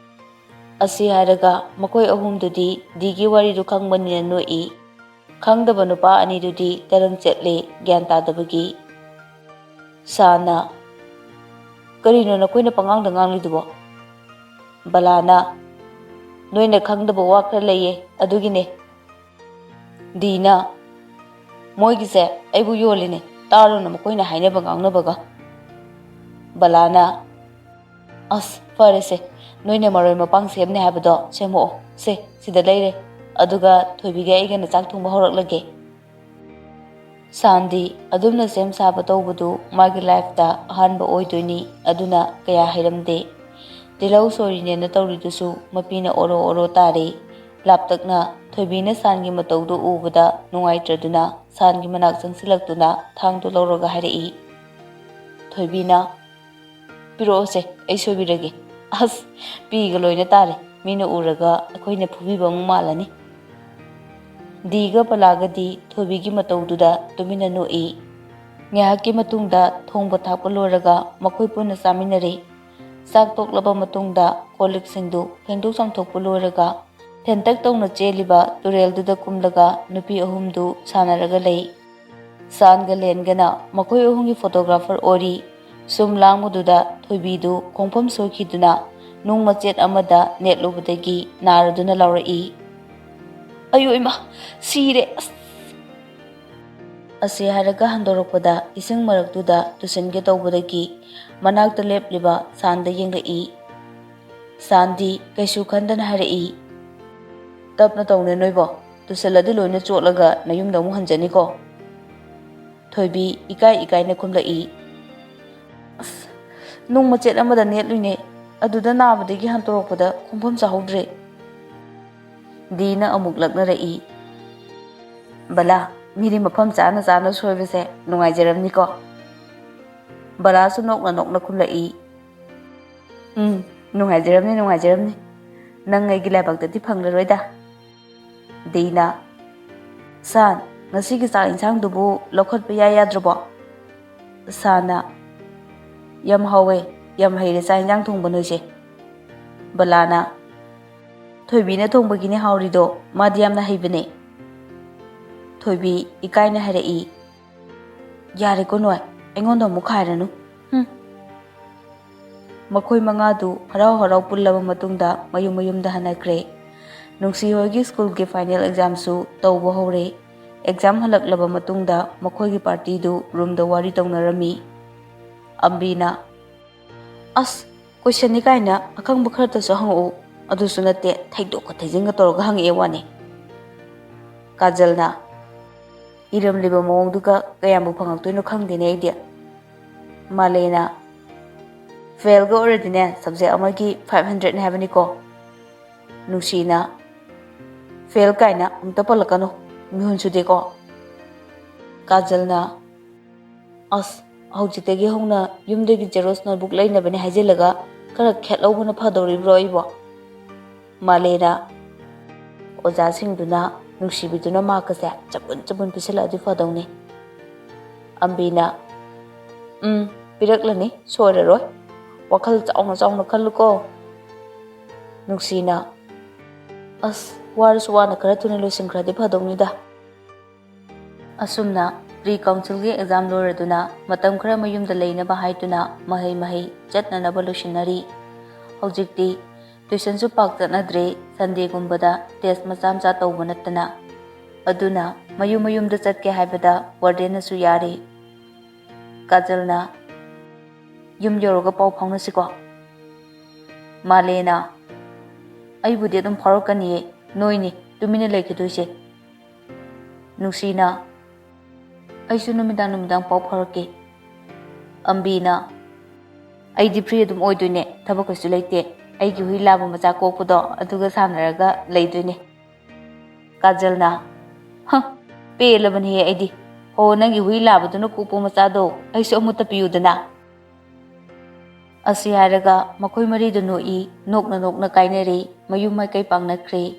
ꯑꯁꯤ ꯍꯥꯏꯔꯒ ꯃꯈꯣꯏ ꯑꯍꯨꯝꯗꯨꯗꯤ ꯗꯤꯒꯤ ꯋꯥꯔꯤꯗꯨ ꯈꯪꯕꯅꯤꯅ ꯅꯣꯛꯏ꯫ ꯈꯪꯗꯕ ꯅꯨꯄꯥ ꯑꯅꯤꯗꯨꯗꯤ ꯇꯔꯪ ꯆꯠꯂꯦ, ꯒ꯭ꯌꯥꯟ ꯇꯥꯗꯕꯒꯤ꯫ ꯁꯥꯟꯅ, "ꯀꯔꯤꯅꯣ ꯅꯈꯣꯏꯅ ꯄꯉꯥꯡꯗ ꯉꯥꯡꯂꯤꯗꯨꯕꯣ?" ꯕꯂꯥꯅ, "ꯅꯣꯏꯅ ꯈꯪꯗꯕ ꯋꯥ ꯈꯔ ꯂꯩꯌꯦ, ꯑꯗꯨꯒꯤꯅꯦ꯫" ꯗꯤꯅ, "ꯃꯣꯏꯒꯤꯁꯦ ꯑꯩꯕꯨ ꯌꯣꯜꯂꯤꯅꯦ, ꯇꯥꯔꯨꯅꯨ ꯃꯈꯣꯏꯅ ꯍꯥꯏꯅꯕ ꯉꯥꯡꯅꯕꯒ꯫" ꯕꯂꯥꯅ, "ꯑꯁ, ꯐꯔꯦꯁꯦ, ꯅꯣꯏꯅ ꯃꯔꯣꯏ ꯃꯄꯥꯡ ꯁꯦꯝꯅꯤ ꯍꯥꯏꯕꯗꯣ ꯁꯦꯝꯃꯛꯑꯣ꯫ ꯁꯦ, ꯁꯤꯗ ꯂꯩꯔꯦ꯫ ꯑꯗꯨꯒ ꯊꯣꯏꯕꯤꯒ ꯑꯩꯒꯅ ꯆꯥꯛ ꯊꯣꯡꯕ ꯍꯧꯔꯛꯂꯒꯦ꯫" ꯁꯥꯟꯗꯤ ꯑꯗꯨꯝꯅ ꯁꯦꯝ ꯁꯥꯕ ꯇꯧꯕꯗꯨ ꯃꯥꯒꯤ ꯂꯥꯏꯐꯇ ꯑꯍꯥꯟꯕ ꯑꯣꯏꯗꯣꯏꯅꯤ, ꯑꯗꯨꯅ ꯀꯌꯥ ꯍꯩꯔꯝꯗꯦ꯫ ꯇꯤꯜꯍꯧ ꯁꯣꯏꯔꯤꯅꯦꯅ ꯇꯧꯔꯤꯗꯨꯁꯨ ꯃꯄꯤꯅ ꯑꯣꯔꯣ ꯑꯣꯔꯣ ꯇꯥꯔꯦ꯫ ꯂꯥꯞꯇꯛꯅ ꯊꯣꯏꯕꯤꯅ ꯁꯥꯟꯒꯤ ꯃꯇꯧꯗꯨ ꯎꯕꯗ ꯅꯨꯡꯉꯥꯏꯇ꯭ꯔꯗꯨꯅ ꯁꯥꯟꯒꯤ ꯃꯅꯥꯛ ꯆꯪꯁꯤꯜꯂꯛꯇꯨꯅ ꯊꯥꯡꯗꯨ ꯂꯧꯔꯒ ꯍꯥꯏꯔꯛꯏ꯫ ꯊꯣꯏꯕꯤꯅ, "ꯄꯤꯔꯛꯑꯣꯁꯦ, ꯑꯩ ꯁꯣꯏꯕꯤꯔꯒꯦ꯫" "ꯑꯁ, ꯄꯤꯒ ꯂꯣꯏꯅ ꯇꯥꯔꯦ, ꯃꯤꯅ ꯎꯔꯒ ꯑꯩꯈꯣꯏꯅ ꯐꯨꯕꯤꯕ ꯑꯃꯨꯛ ꯃꯥꯜꯂꯅꯤ꯫" ꯗꯤꯒ ꯕꯂꯥꯒꯗꯤ ꯊꯣꯏꯕꯤꯒꯤ ꯃꯇꯧꯗꯨꯗ ꯇꯨꯃꯤꯟꯅ ꯅꯣꯛꯏ꯫ ꯉꯥꯏꯍꯥꯛꯀꯤ ꯃꯇꯨꯡꯗ ꯊꯣꯡꯕ ꯊꯥꯛꯄ ꯂꯣꯏꯔꯒ ꯃꯈꯣꯏ ꯄꯨꯟꯅ ꯆꯥꯃꯤꯟꯅꯔꯦ꯫ ꯆꯥꯛ ꯇꯣꯛꯂꯕ ꯃꯇꯨꯡꯗ ꯀꯣꯜ ꯂꯤꯛꯁꯤꯡꯗꯨ ꯐꯦꯡꯗꯣꯛ ꯆꯥꯝꯊꯣꯛꯄ ꯂꯣꯏꯔꯒ ꯊꯦꯟꯇꯛ ꯇꯧꯅ ꯆꯦꯜꯂꯤꯕ ꯇꯨꯔꯦꯜꯗꯨꯗ ꯀꯨꯝꯂꯒ ꯅꯨꯄꯤ ꯑꯍꯨꯝꯗꯨ ꯁꯥꯟꯅꯔꯒ ꯂꯩ꯫ ꯁꯥꯟꯒ ꯂꯦꯟꯒꯅ ꯃꯈꯣꯏ ꯑꯍꯨꯝꯒꯤ ꯐꯣꯇꯣꯒ꯭ꯔꯥꯐꯔ ꯑꯣꯏꯔꯤ꯫ ꯁꯨꯝ ꯂꯥꯡꯕꯗꯨꯗ ꯊꯣꯏꯕꯤꯗꯨ ꯈꯣꯡꯐꯝ ꯁꯣꯏꯈꯤꯗꯨꯅ ꯅꯨꯡ ꯃꯆꯦꯠ ꯑꯃꯗ ꯅꯦꯠꯂꯨꯕꯗꯒꯤ ꯅꯥꯔꯗꯨꯅ ꯂꯥꯎꯔꯛꯏ꯫ "ꯑꯌꯣ ꯏꯃꯥ, ꯁꯤꯔꯦ! ꯑꯁ!" ꯑꯁꯤ ꯍꯥꯏꯔꯒ ꯍꯟꯗꯣꯔꯛꯄꯗ ꯏꯁꯤꯡ ꯃꯔꯛꯇꯨꯗ ꯇꯨꯁꯤꯟꯒꯦ ꯇꯧꯕꯗꯒꯤ ꯃꯅꯥꯛꯇ ꯂꯦꯞꯂꯤꯕ ꯁꯥꯟꯗ ꯌꯦꯡꯂꯛꯏ꯫ ꯁꯥꯟꯗꯤ ꯀꯩꯁꯨ ꯈꯟꯗꯅ ꯍꯥꯏꯔꯛꯏ, "ꯇꯞꯅ ꯇꯧꯅꯦ ꯅꯣꯏꯕꯣ, ꯇꯨꯁꯤꯜꯂꯗꯤ ꯂꯣꯏꯅ ꯆꯣꯠꯂꯒ ꯅꯌꯨꯝꯗ ꯑꯃꯨꯛ ꯍꯟꯖꯅꯤꯀꯣ꯫" ꯊꯣꯏꯕꯤ ꯏꯀꯥꯏ ꯏꯀꯥꯏꯅ ꯈꯨꯝꯂꯛꯏ, "ꯑꯁ, ꯅꯨꯡ ꯃꯆꯦꯠ ꯑꯃꯗ ꯅꯦꯠꯂꯨꯏꯅꯦ, ꯑꯗꯨꯗ ꯅꯥꯕꯗꯒꯤ ꯍꯟꯇꯣꯔꯛꯄꯗ ꯈꯣꯡꯐꯝ ꯆꯥꯍꯧꯗ꯭ꯔꯦ꯫" ꯗꯤꯅ ꯑꯃꯨꯛ ꯂꯛꯅꯔꯛꯏ, "ꯕꯂꯥ, ꯃꯤꯗꯤ ꯃꯐꯝ ꯆꯥꯅ ꯆꯥꯅ ꯁꯣꯏꯕꯁꯦ ꯅꯨꯡꯉꯥꯏꯖꯔꯝꯅꯤꯀꯣ?" ꯕꯂꯥꯁꯨ ꯅꯣꯛꯅ ꯅꯣꯛꯅ ꯈꯨꯝꯂꯛꯏ, "ꯎꯝ, ꯅꯨꯡꯉꯥꯏꯖꯔꯝꯅꯤ, ꯅꯨꯡꯉꯥꯏꯖꯔꯝꯅꯤ꯫ ꯅꯪ ꯑꯩꯒꯤ ꯂꯥꯏꯕꯛꯇꯗꯤ ꯐꯪꯂꯔꯣꯏꯗ꯫" ꯗꯤꯅ, "ꯁꯥꯟ, ꯉꯁꯤꯒꯤ ꯆꯥꯛ ꯏꯟꯁꯥꯡꯗꯨꯕꯨ ꯂꯧꯈꯠꯄ ꯌꯥ ꯌꯥꯗ꯭ꯔꯕꯣ?" ꯁꯥꯟꯅ, "ꯌꯥꯝ ꯍꯥꯎꯋꯦ, ꯌꯥꯝ ꯍꯩꯔꯦ ꯆꯥꯛ ꯏꯟꯁꯥꯡ ꯊꯣꯡꯕ ꯅꯣꯏꯁꯦ꯫" ꯕꯂꯥꯅ, "ꯊꯣꯏꯕꯤꯅ ꯊꯣꯡꯕꯒꯤꯅꯦ ꯍꯥꯎꯔꯤꯗꯣ, ꯃꯥꯗꯤ ꯌꯥꯝꯅ ꯍꯩꯕꯅꯦ꯫" ꯊꯣꯏꯕꯤ ꯏꯀꯥꯏꯅ ꯍꯥꯏꯔꯛꯏ, "ꯌꯥꯔꯦꯀꯣ ꯅꯣꯏ, ꯑꯩꯉꯣꯟꯗ ꯑꯃꯨꯛ ꯈꯥꯏꯔꯅꯨ꯫ ꯍꯨꯝ꯫" ꯃꯈꯣꯏ ꯃꯉꯥꯗꯨ ꯍꯔꯥꯎ ꯍꯔꯥꯎ ꯄꯨꯜꯂꯕ ꯃꯇꯨꯡꯗ ꯃꯌꯨꯝ ꯃꯌꯨꯝꯗ ꯍꯟꯅꯈ꯭ꯔꯦ꯫ ꯅꯨꯡꯁꯤ ꯍꯣꯏꯒꯤ ꯁ꯭ꯀꯨꯜꯒꯤ ꯐꯥꯏꯅꯦꯜ ꯑꯦꯛꯖꯥꯝꯁꯨ ꯇꯧꯕ ꯍꯧꯔꯦ꯫ ꯑꯦꯛꯖꯥꯝ ꯍꯜꯂꯛꯂꯕ ꯃꯇꯨꯡꯗ ꯃꯈꯣꯏꯒꯤ ꯄꯥꯔꯇꯤꯗꯨ ꯔꯨꯝꯗ ꯋꯥꯔꯤ ꯇꯧꯅꯔꯝꯃꯤ꯫ ꯑꯝꯕꯤꯅ, "ꯑꯁ, ꯀꯣꯏꯁꯟꯅꯤ ꯀꯥꯏꯅ ꯑꯈꯪꯕ ꯈꯔꯇꯁꯨ ꯍꯪꯉꯛꯎ, ꯑꯗꯨꯁꯨ ꯅꯠꯇꯦ, ꯊꯩꯗꯣꯛꯀ ꯊꯩꯖꯤꯟꯒ ꯇꯧꯔꯒ ꯍꯪꯉꯛꯑꯦ ꯋꯥꯅꯤ꯫" ꯀꯥꯖꯜꯅ, ꯏꯔꯝꯂꯤꯕ ꯃꯑꯣꯡꯗꯨꯒ ꯀꯌꯥꯝꯕꯨ ꯐꯪꯉꯛꯇꯣꯏꯅꯣ ꯈꯪꯗꯦꯅꯦ ꯑꯩꯗꯤ꯫ ꯃꯥꯂꯦꯅ, "ꯐꯦꯜꯒ ꯑꯣꯏꯔꯗꯤꯅꯦ, ꯁꯕꯖꯦꯛ ꯑꯃꯒꯤ ꯐꯥꯏꯚ ꯍꯟꯗ꯭ꯔꯦꯠꯅꯦ ꯍꯥꯏꯕꯅꯤꯀꯣ꯫ ꯅꯨꯡꯁꯤꯅ, "ꯐꯦꯜ ꯀꯥꯏꯅ ꯑꯃꯨꯛꯇ ꯄꯜꯂꯛꯀꯅꯨ, ꯃꯤꯍꯨꯟ ꯁꯨꯗꯦꯀꯣ"꯫ ꯀꯥꯖꯜꯅ, "ꯑꯁ, ꯍꯧꯖꯤꯛꯇꯒꯤ ꯍꯧꯅ ꯌꯨꯝꯗꯒꯤ ꯖꯦꯔꯣꯛꯁ ꯅꯣꯠꯕꯨꯛ ꯂꯩꯅꯕꯅꯦ ꯍꯥꯏꯖꯤꯜꯂꯒ ꯈꯔ ꯈꯦꯠꯍꯧꯕꯅ ꯐꯗꯧꯔꯤꯕ꯭ꯔꯣ ꯑꯩꯕꯣ?" ꯃꯥꯂꯦꯅ, ꯑꯣꯖꯥꯁꯤꯡꯗꯨꯅ ꯅꯨꯡꯁꯤꯕꯤꯗꯨꯅ ꯃꯥꯛꯀꯁꯦ ꯆꯕꯨꯟ ꯆꯕꯨꯟ ꯄꯤꯁꯜꯂꯛꯑꯗꯤ ꯐꯗꯧꯅꯤ꯫ ꯑꯝꯕꯤꯅ, "ꯎꯝ, ꯄꯤꯔꯛꯂꯅꯤ, ꯁꯣꯏꯔꯔꯣꯏ꯫ ꯋꯥꯈꯜ ꯆꯥꯎꯅ ꯆꯥꯎꯅ ꯈꯜꯂꯨꯀꯣ"꯫ ꯅꯨꯡꯁꯤꯅ, "ꯑꯁ, ꯋꯥꯔꯁꯨ ꯋꯥꯅ ꯈꯔ ꯊꯨꯅ ꯂꯣꯏꯁꯤꯟꯈ꯭ꯔꯗꯤ ꯐꯗꯧꯅꯤꯗ"꯫ ꯑꯁꯨꯝꯅ ꯄ꯭ꯔꯤ ꯀꯥꯎꯟꯁꯤꯜꯒꯤ ꯑꯦꯛꯖꯥꯝ ꯂꯣꯏꯔꯗꯨꯅ ꯃꯇꯝ ꯈꯔ ꯃꯌꯨꯝꯗ ꯂꯩꯅꯕ ꯍꯥꯏꯗꯨꯅ ꯃꯍꯩ ꯃꯍꯩ ꯆꯠꯅꯅꯕ ꯂꯣꯏꯁꯤꯟꯅꯔꯤ꯫ ꯍꯧꯖꯤꯛꯇꯤ ꯇ꯭ꯌꯨꯁꯟꯁꯨ ꯄꯥꯛ ꯆꯠꯅꯗ꯭ꯔꯦ, ꯁꯟꯗꯦꯒꯨꯝꯕꯗ ꯇꯦꯁ ꯃꯆꯥ ꯃꯆꯥ ꯇꯧꯕ ꯅꯠꯇꯅ꯫ ꯑꯗꯨꯅ ꯃꯌꯨꯝ ꯃꯌꯨꯝꯗ ꯆꯠꯀꯦ ꯍꯥꯏꯕꯗ ꯋꯥꯔꯗꯦꯟꯅꯁꯨ ꯌꯥꯔꯦ꯫ ꯀꯥꯖꯜꯅ, "ꯌꯨꯝ ꯌꯧꯔꯒ ꯄꯥꯎ ꯐꯥꯎꯅꯁꯤꯀꯣ"꯫ ꯃꯥꯂꯦꯅ, "ꯑꯩꯕꯨꯗꯤ ꯑꯗꯨꯝ ꯐꯥꯎꯔꯛꯀꯅꯤꯌꯦ, ꯅꯣꯏꯅꯤ ꯇꯨꯃꯤꯟꯅ ꯂꯩꯈꯤꯗꯣꯏꯁꯦ"꯫ ꯅꯨꯡꯁꯤꯅ, "ꯑꯩꯁꯨ ꯅꯨꯃꯤꯗꯥꯡ ꯅꯨꯃꯤꯗꯥꯡ ꯄꯥꯎ ꯐꯥꯎꯔꯛꯀꯦ"꯫ ꯑꯝꯕꯤꯅ, "ꯑꯩꯗꯤ ꯐ꯭ꯔꯤ ꯑꯗꯨꯝ ꯑꯣꯏꯗꯣꯏꯅꯦ, ꯊꯕꯛ ꯀꯩꯁꯨ ꯂꯩꯇꯦ꯫ ꯑꯩꯒꯤ ꯍꯨꯏ ꯂꯥꯕ ꯃꯆꯥ ꯀꯣꯛꯄꯗꯣ ꯑꯗꯨꯒ ꯁꯥꯟꯅꯔꯒ ꯂꯩꯗꯣꯏꯅꯦ"꯫ ꯀꯥꯖꯜꯅ, "ꯍ, ꯄꯦꯜꯂꯕꯅꯤꯍꯦ ꯑꯩꯗꯤ꯫ ꯍꯣ, ꯅꯪꯒꯤ ꯍꯨꯏ ꯂꯥꯕꯗꯨꯅ ꯀꯣꯛꯄ ꯃꯆꯥꯗꯣ ꯑꯩꯁꯨ ꯑꯃꯨꯛꯇ ꯄꯤꯌꯨꯗꯅ"꯫ ꯑꯁꯤ ꯍꯥꯏꯔꯒ ꯃꯈꯣꯏ ꯃꯔꯤꯗꯨ ꯅꯣꯛꯏ, ꯅꯣꯛꯅ ꯅꯣꯛꯅ ꯀꯥꯏꯅꯔꯦ, ꯃꯌꯨꯝ ꯃꯥꯏꯀꯩ ꯄꯥꯡꯅꯈ꯭ꯔꯦ꯫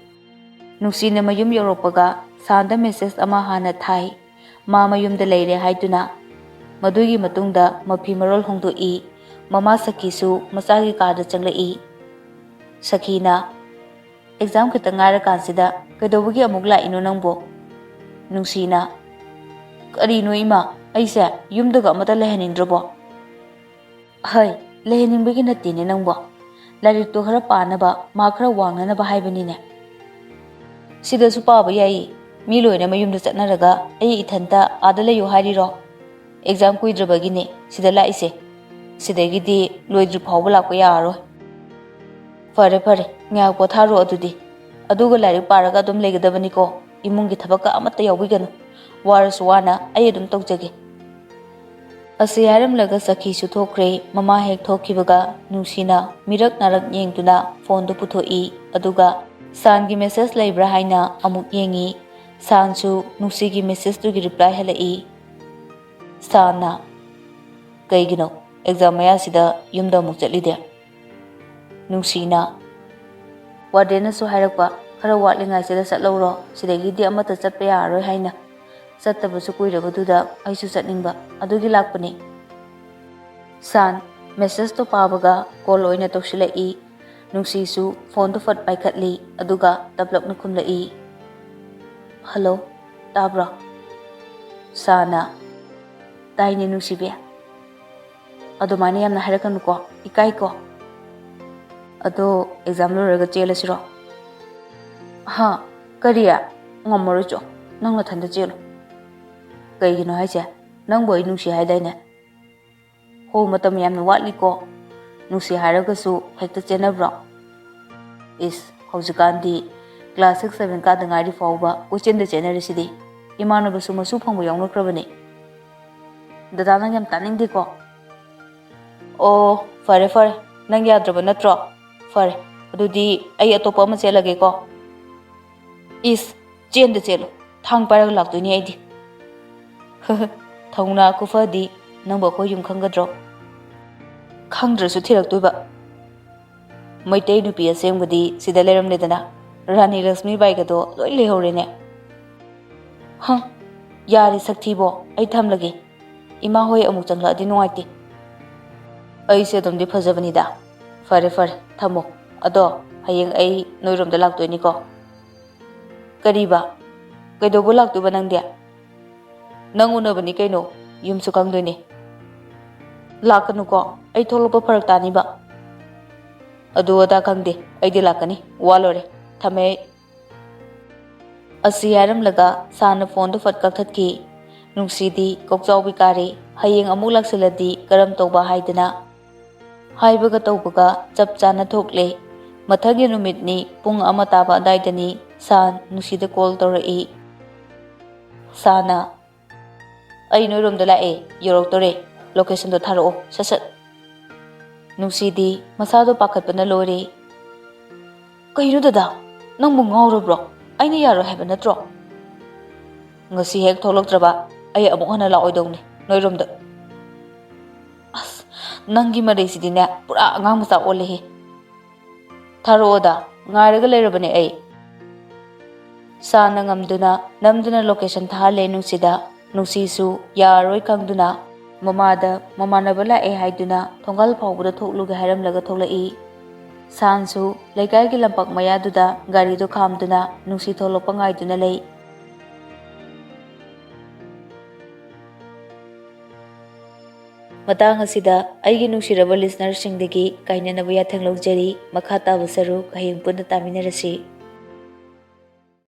ꯅꯨꯡꯁꯤꯅ ꯃꯌꯨꯝ ꯌꯧꯔꯛꯄꯒ ꯁꯥꯟꯗ ꯃꯦꯁꯦꯖ ꯑꯃ ꯍꯥꯟꯅ ꯊꯥꯏ, ꯃꯥ ꯃꯌꯨꯝꯗ ꯂꯩꯔꯦ ꯍꯥꯏꯗꯨꯅ꯫ ꯃꯗꯨꯒꯤ ꯃꯇꯨꯡꯗ ꯃꯐꯤ ꯃꯔꯣꯜ ꯍꯣꯡꯗꯣꯛꯏ, ꯃꯃꯥ ꯁꯈꯤꯁꯨ ꯃꯆꯥꯒꯤ ꯀꯥꯗ ꯆꯪꯂꯛꯏ꯫ ꯁꯈꯤꯅ, "ꯑꯦꯛꯖꯥꯝ ꯈꯛꯇ ꯉꯥꯏꯔꯀꯥꯟꯁꯤꯗ ꯀꯩꯗꯧꯕꯒꯤ ꯑꯃꯨꯛ ꯂꯥꯛꯏꯅꯣ ꯅꯪꯕꯣ?" ꯅꯨꯡꯁꯤꯅ, "ꯀꯔꯤꯅꯣ ꯏꯃꯥ, ꯑꯩꯁꯦ ꯌꯨꯝꯗꯒ ꯑꯃꯠꯇ ꯂꯩꯍꯟꯅꯤꯡꯗ꯭ꯔꯕꯣ?" "ꯍꯩ, ꯂꯩꯍꯟꯅꯤꯡꯕꯒꯤ ꯅꯠꯇꯦꯅꯦ ꯅꯪꯕꯣ, ꯂꯥꯏꯔꯤꯛꯇꯣ ꯈꯔ ꯄꯥꯅꯕ, ꯃꯥꯔꯛ ꯈꯔ ꯋꯥꯡꯅꯅꯕ ꯍꯥꯏꯕꯅꯤꯅꯦ꯫ ꯁꯤꯗꯁꯨ ꯄꯥꯕ ꯌꯥꯏꯌꯦ, ꯃꯤ ꯂꯣꯏꯅ ꯃꯌꯨꯝꯗ ꯆꯠꯅꯔꯒ ꯑꯩ ꯏꯊꯟꯇ ꯑꯥꯗ ꯂꯩꯌꯨ ꯍꯥꯏꯔꯤꯔꯣ? ꯑꯦꯛꯖꯥꯝ ꯀꯨꯏꯗ꯭ꯔꯕꯒꯤꯅꯦ ꯁꯤꯗ ꯂꯥꯛꯏꯁꯦ꯫ ꯁꯤꯗꯒꯤꯗꯤ ꯂꯣꯏꯗ꯭ꯔꯤ ꯐꯥꯎꯕ ꯂꯥꯛꯄ ꯌꯥꯔꯔꯣꯏ"꯫ "ꯐꯔꯦ ꯐꯔꯦ, ꯉꯥꯏꯍꯥꯛ ꯄꯣꯊꯥꯔꯣ ꯑꯗꯨꯗꯤ꯫ ꯑꯗꯨꯒ ꯂꯥꯏꯔꯤꯛ ꯄꯥꯔꯒ ꯑꯗꯨꯝ ꯂꯩꯒꯗꯕꯅꯤꯀꯣ꯫ ꯏꯃꯨꯡꯒꯤ ꯊꯕꯛꯀ ꯑꯃꯠꯇ ꯌꯥꯎꯕꯤꯒꯅꯨ꯫ ꯋꯥꯔꯁꯨ ꯋꯥꯅ ꯑꯩ ꯑꯗꯨꯝ ꯇꯧꯖꯒꯦ꯫ ꯑꯁꯤ ꯍꯥꯏꯔꯝꯂꯒ ꯁꯈꯤꯁꯨ ꯊꯣꯛꯈ꯭ꯔꯦ꯫ ꯃꯃꯥ ꯍꯦꯛ ꯊꯣꯛꯈꯤꯕꯒ ꯅꯨꯡꯁꯤꯅ ꯃꯤꯔꯛ ꯅꯥꯔꯛ ꯌꯦꯡꯗꯨꯅ ꯐꯣꯟꯗꯨ ꯄꯨꯊꯣꯛꯏ꯫ ꯑꯗꯨꯒ ꯁꯥꯟꯒꯤ ꯃꯦꯁꯦꯖ ꯂꯩꯕ꯭ꯔꯥ ꯍꯥꯏꯅ ꯑꯃꯨꯛ ꯌꯦꯡꯉꯤ꯫ ꯁꯥꯟꯁꯨ ꯅꯨꯡꯁꯤꯒꯤ ꯃꯦꯁꯦꯖꯇꯨꯒꯤ ꯔꯤꯄ꯭ꯂꯥꯏ ꯍꯜꯂꯛꯏ꯫ ꯁꯥꯟꯅ, "ꯀꯩꯒꯤꯅꯣ? ꯑꯦꯛꯖꯥꯝ ꯃꯌꯥꯁꯤꯗ ꯌꯨꯝꯗ ꯑꯃꯨꯛ ꯆꯠꯂꯤꯗꯦ?" ꯅꯨꯡꯁꯤꯅ, "ꯋꯥꯔꯗꯦꯟꯅꯁꯨ ꯍꯥꯏꯔꯛꯄ, ꯈꯔ ꯋꯥꯠꯂꯤꯉꯥꯏꯁꯤꯗ ꯆꯠꯍꯧꯔꯣ, ꯁꯤꯗꯒꯤꯗꯤ ꯑꯃꯠꯇ ꯆꯠꯄ ꯌꯥꯔꯔꯣꯏ ꯍꯥꯏꯅ꯫ ꯆꯠꯇꯕꯁꯨ ꯀꯨꯏꯔꯕꯗꯨꯗ ꯑꯩꯁꯨ ꯆꯠꯅꯤꯡꯕ, ꯑꯗꯨꯒꯤ ꯂꯥꯛꯄꯅꯤ꯫" ꯁꯥꯟ ꯃꯦꯁꯦꯖꯇꯣ ꯄꯥꯕꯒ ꯀꯣꯜ ꯑꯣꯏꯅ ꯇꯧꯁꯤꯜꯂꯛꯏ꯫ ꯅꯨꯡꯁꯤꯁꯨ ꯐꯣꯟꯗꯣ ꯐꯠ ꯄꯥꯏꯈꯠꯂꯤ, ꯑꯗꯨꯒ ꯇꯞꯂꯞꯅ ꯈꯨꯝꯂꯛꯏ꯫ "ꯍꯜꯂꯣ, ꯇꯥꯕ꯭ꯔꯣ?" ꯁꯥꯟꯅ, "ꯇꯥꯏꯅꯦ ꯅꯨꯡꯁꯤꯕꯤ꯫ ꯑꯗꯨꯃꯥꯏꯅ ꯌꯥꯝꯅ ꯍꯥꯏꯔꯛꯀꯅꯨꯀꯣ, ꯏꯀꯥꯏꯀꯣ꯫ ꯑꯗꯣ ꯑꯦꯛꯖꯥꯝ ꯂꯣꯏꯔꯒ ꯆꯦꯜꯂꯁꯤꯔꯣ?" "ꯍꯥ? ꯀꯔꯤ? ꯉꯝꯃꯔꯣꯏ ꯆꯣ, ꯅꯪ ꯅꯊꯟꯗ ꯆꯦꯜꯂꯣ꯫" "ꯀꯩꯒꯤꯅꯣ ꯍꯥꯏꯁꯦ? ꯅꯪꯕꯨ ꯑꯩ ꯅꯨꯡꯁꯤ ꯍꯥꯏꯗꯥꯏꯅꯦ?" "ꯍꯣ, ꯃꯇꯝ ꯌꯥꯝꯅ ꯋꯥꯠꯂꯤꯀꯣ꯫ ꯅꯨꯡꯁꯤ ꯍꯥꯏꯔꯒꯁꯨ ꯍꯦꯛꯇ ꯆꯦꯟꯅꯕ꯭ꯔꯣ?" "ꯏꯁ, ꯍꯧꯖꯤꯛꯀꯥꯟꯗꯤ ꯀ꯭ꯂꯥꯁ ꯁꯤꯛꯁ ꯁꯚꯦꯟ ꯀꯥꯗ ꯉꯥꯏꯔꯤ ꯐꯥꯎꯕ ꯀꯣꯏꯆꯦꯟꯗ ꯆꯦꯟꯅꯔꯤꯁꯤꯗꯤ꯫ ꯏꯃꯥꯟꯅꯕꯁꯨ ꯃꯁꯨ ꯐꯪꯕ ꯌꯥꯎꯅꯈ꯭ꯔꯕꯅꯤ꯫" "ꯗꯗꯥ, ꯅꯪ ꯌꯥꯝ ꯇꯥꯅꯤꯡꯗꯦꯀꯣ꯫" "ꯑꯣ, ꯐꯔꯦ ꯐꯔꯦ, ꯅꯪ ꯌꯥꯗ꯭ꯔꯕ ꯅꯠꯇ꯭ꯔꯣ? ꯐꯔꯦ, ꯑꯗꯨꯗꯤ ꯑꯩ ꯑꯇꯣꯞꯄ ꯑꯃ ꯆꯦꯜꯂꯒꯦꯀꯣ꯫" "ꯏꯁ, ꯆꯦꯟꯗ ꯆꯦꯜꯂꯨ, ꯊꯥꯡ ꯄꯥꯏꯔꯒ ꯂꯥꯛꯇꯣꯏꯅꯤ ꯑꯩꯗꯤ꯫" "ꯊꯧꯅꯥ ꯈꯨꯐꯗꯤ, ꯅꯪꯕꯨ ꯑꯩꯈꯣꯏ ꯌꯨꯝ ꯈꯪꯒꯗ꯭ꯔꯣ?" "ꯈꯪꯗ꯭ꯔꯁꯨ ꯊꯤꯔꯛꯇꯣꯏꯕ꯫ ꯃꯩꯇꯩ ꯅꯨꯄꯤ ꯑꯁꯦꯡꯕꯗꯤ ꯁꯤꯗ ꯂꯩꯔꯝꯂꯦꯗꯅ, ꯔꯥꯅꯤ ꯂꯛꯁꯃꯤꯕꯥꯏꯒꯗꯣ ꯂꯣꯏ ꯂꯩꯍꯧꯔꯦꯅꯦ꯫" "ꯍ, ꯌꯥꯔꯦ ꯁꯛꯊꯤꯕꯣ, ꯑꯩ ꯊꯝꯂꯒꯦ꯫ ꯏꯃꯥ ꯍꯣꯏ ꯑꯃꯨꯛ ꯆꯪꯂꯛꯑꯗꯤ ꯅꯨꯡꯉꯥꯏꯇꯦ꯫" "ꯑꯩꯁꯦ ꯑꯗꯨꯝꯗꯤ ꯐꯖꯕꯅꯤꯗ꯫ ꯐꯔꯦ ꯐꯔꯦ, ꯊꯝꯃꯣ꯫ ꯑꯗꯣ ꯍꯌꯦꯡ ꯑꯩ ꯅꯣꯏꯔꯣꯝꯗ ꯂꯥꯛꯇꯣꯏꯅꯤꯀꯣ꯫" "ꯀꯔꯤꯕ? ꯀꯩꯗꯧꯕ ꯂꯥꯛꯇꯣꯏꯕ ꯅꯪꯗꯤ?" "ꯅꯪ ꯎꯅꯕꯅꯤ ꯀꯩꯅꯣ, ꯌꯨꯝꯁꯨ ꯈꯪꯗꯣꯏꯅꯦ꯫" "ꯂꯥꯛꯀꯅꯨꯀꯣ, ꯑꯩ ꯊꯣꯛꯂꯛꯄ ꯐꯔꯛ ꯇꯥꯅꯤꯕ꯫" "ꯑꯗꯨ ꯑꯗꯥ ꯈꯪꯗꯦ, ꯑꯩꯗꯤ ꯂꯥꯛꯀꯅꯤ, ꯋꯥ ꯂꯣꯏꯔꯦ꯫ ꯊꯝꯃꯦ ꯑꯩ꯫" ꯑꯁꯤ ꯍꯥꯏꯔꯝꯂꯒ ꯁꯥꯟꯅ ꯐꯣꯟꯗꯨ ꯐꯠ ꯀꯛꯊꯠꯈꯤ꯫ ꯅꯨꯡꯁꯤꯗꯤ ꯀꯣꯛꯆꯥꯎꯕꯤ ꯀꯥꯔꯦ꯫ ꯍꯌꯦꯡ ꯑꯃꯨꯛ ꯂꯥꯛꯁꯤꯜꯂꯗꯤ ꯀꯔꯝ ꯇꯧꯕ ꯍꯥꯏꯗꯅ ꯍꯥꯏꯕꯒ ꯇꯧꯕꯒ ꯆꯞ ꯆꯥꯅ ꯊꯣꯛꯂꯦ꯫ ꯃꯊꯪꯒꯤ ꯅꯨꯃꯤꯠꯅꯤ, ꯄꯨꯡ ꯑꯃ ꯇꯥꯕ ꯑꯗꯥꯏꯗꯅꯤ ꯁꯥꯟ ꯅꯨꯡꯁꯤꯗ ꯀꯣꯜ ꯇꯧꯔꯛꯏ꯫ ꯁꯥꯅ, "ꯑꯩ ꯅꯣꯏꯔꯣꯝꯗ ꯂꯥꯛꯑꯦ, ꯌꯧꯔꯛꯇꯣꯔꯦ, locationꯗꯣ ꯊꯥꯔꯛꯑꯣ ꯁꯠ ꯁꯠ"꯫ ꯅꯨꯡꯁꯤꯗꯤ ꯃꯁꯥꯗꯣ ꯄꯥꯈꯠꯄꯅ ꯂꯣꯏꯔꯦ꯫ "ꯀꯩꯅꯣ ꯗꯗꯥ, ꯅꯪꯕꯨ ꯉꯥꯎꯔꯕ꯭ꯔꯣ? ꯑꯩꯅ ꯌꯥꯔꯣꯏ ꯍꯥꯏꯕ ꯅꯠꯇ꯭ꯔꯣ? ꯉꯁꯤ ꯍꯦꯛ ꯊꯣꯛꯂꯛꯇ꯭ꯔꯕ ꯑꯩ ꯑꯃꯨꯛ ꯍꯟꯅ ꯂꯥꯛꯑꯣꯏꯗꯧꯅꯤ ꯅꯣꯏꯔꯣꯝꯗ"꯫ "ꯑꯁ, ꯅꯪꯒꯤ ꯃꯔꯩꯁꯤꯗꯤꯅꯦ, ꯄꯨꯔꯥ ꯑꯉꯥꯡ ꯃꯆꯥ ꯑꯣꯜꯂꯦꯍꯦ"꯫ "ꯊꯥꯔꯛꯑꯣꯗ, ꯉꯥꯏꯔꯒ ꯂꯩꯔꯕꯅꯦ ꯑꯩ"꯫ ꯁꯥꯅ ꯉꯝꯗꯨꯅ ꯅꯝꯗꯨꯅ location ꯊꯥꯍꯜꯂꯦ ꯅꯨꯡꯁꯤꯗ꯫ ꯅꯨꯡꯁꯤꯁꯨ ꯌꯥꯔꯔꯣꯏ ꯈꯪꯗꯨꯅ ꯃꯃꯥꯗ ꯃꯃꯥꯟꯅꯕ ꯂꯥꯛꯑꯦ ꯍꯥꯏꯗꯨꯅ ꯊꯣꯡꯒꯥꯜ ꯐꯥꯎꯕꯗ ꯊꯣꯛꯂꯨꯒꯦ ꯍꯥꯏꯔꯝꯂꯒ ꯊꯣꯛꯂꯛꯏ꯫ ꯁꯥꯟꯁꯨ ꯂꯩꯀꯥꯏꯒꯤ ꯂꯝꯄꯥꯛ ꯃꯌꯥꯗꯨꯗ ꯒꯥꯔꯤꯗꯣ ꯈꯥꯝꯗꯨꯅ ꯅꯨꯡꯁꯤ ꯊꯣꯛꯂꯛꯄ ꯉꯥꯏꯗꯨꯅ ꯂꯩ꯫ ꯃꯇꯥꯡ ꯑꯁꯤꯗ ꯑꯩꯒꯤ ꯅꯨꯡꯁꯤꯔꯕ listenerꯁꯤꯡꯗꯒꯤ ꯀꯥꯏꯅꯅꯕ ꯌꯥꯊꯪ ꯂꯧꯖꯔꯤ꯫ ꯃꯈꯥ ꯇꯥꯕ ꯁꯔꯨꯛ ꯍꯌꯦꯡ ꯄꯨꯟꯅ ꯇꯥꯃꯤꯟꯅꯔꯁꯤ꯫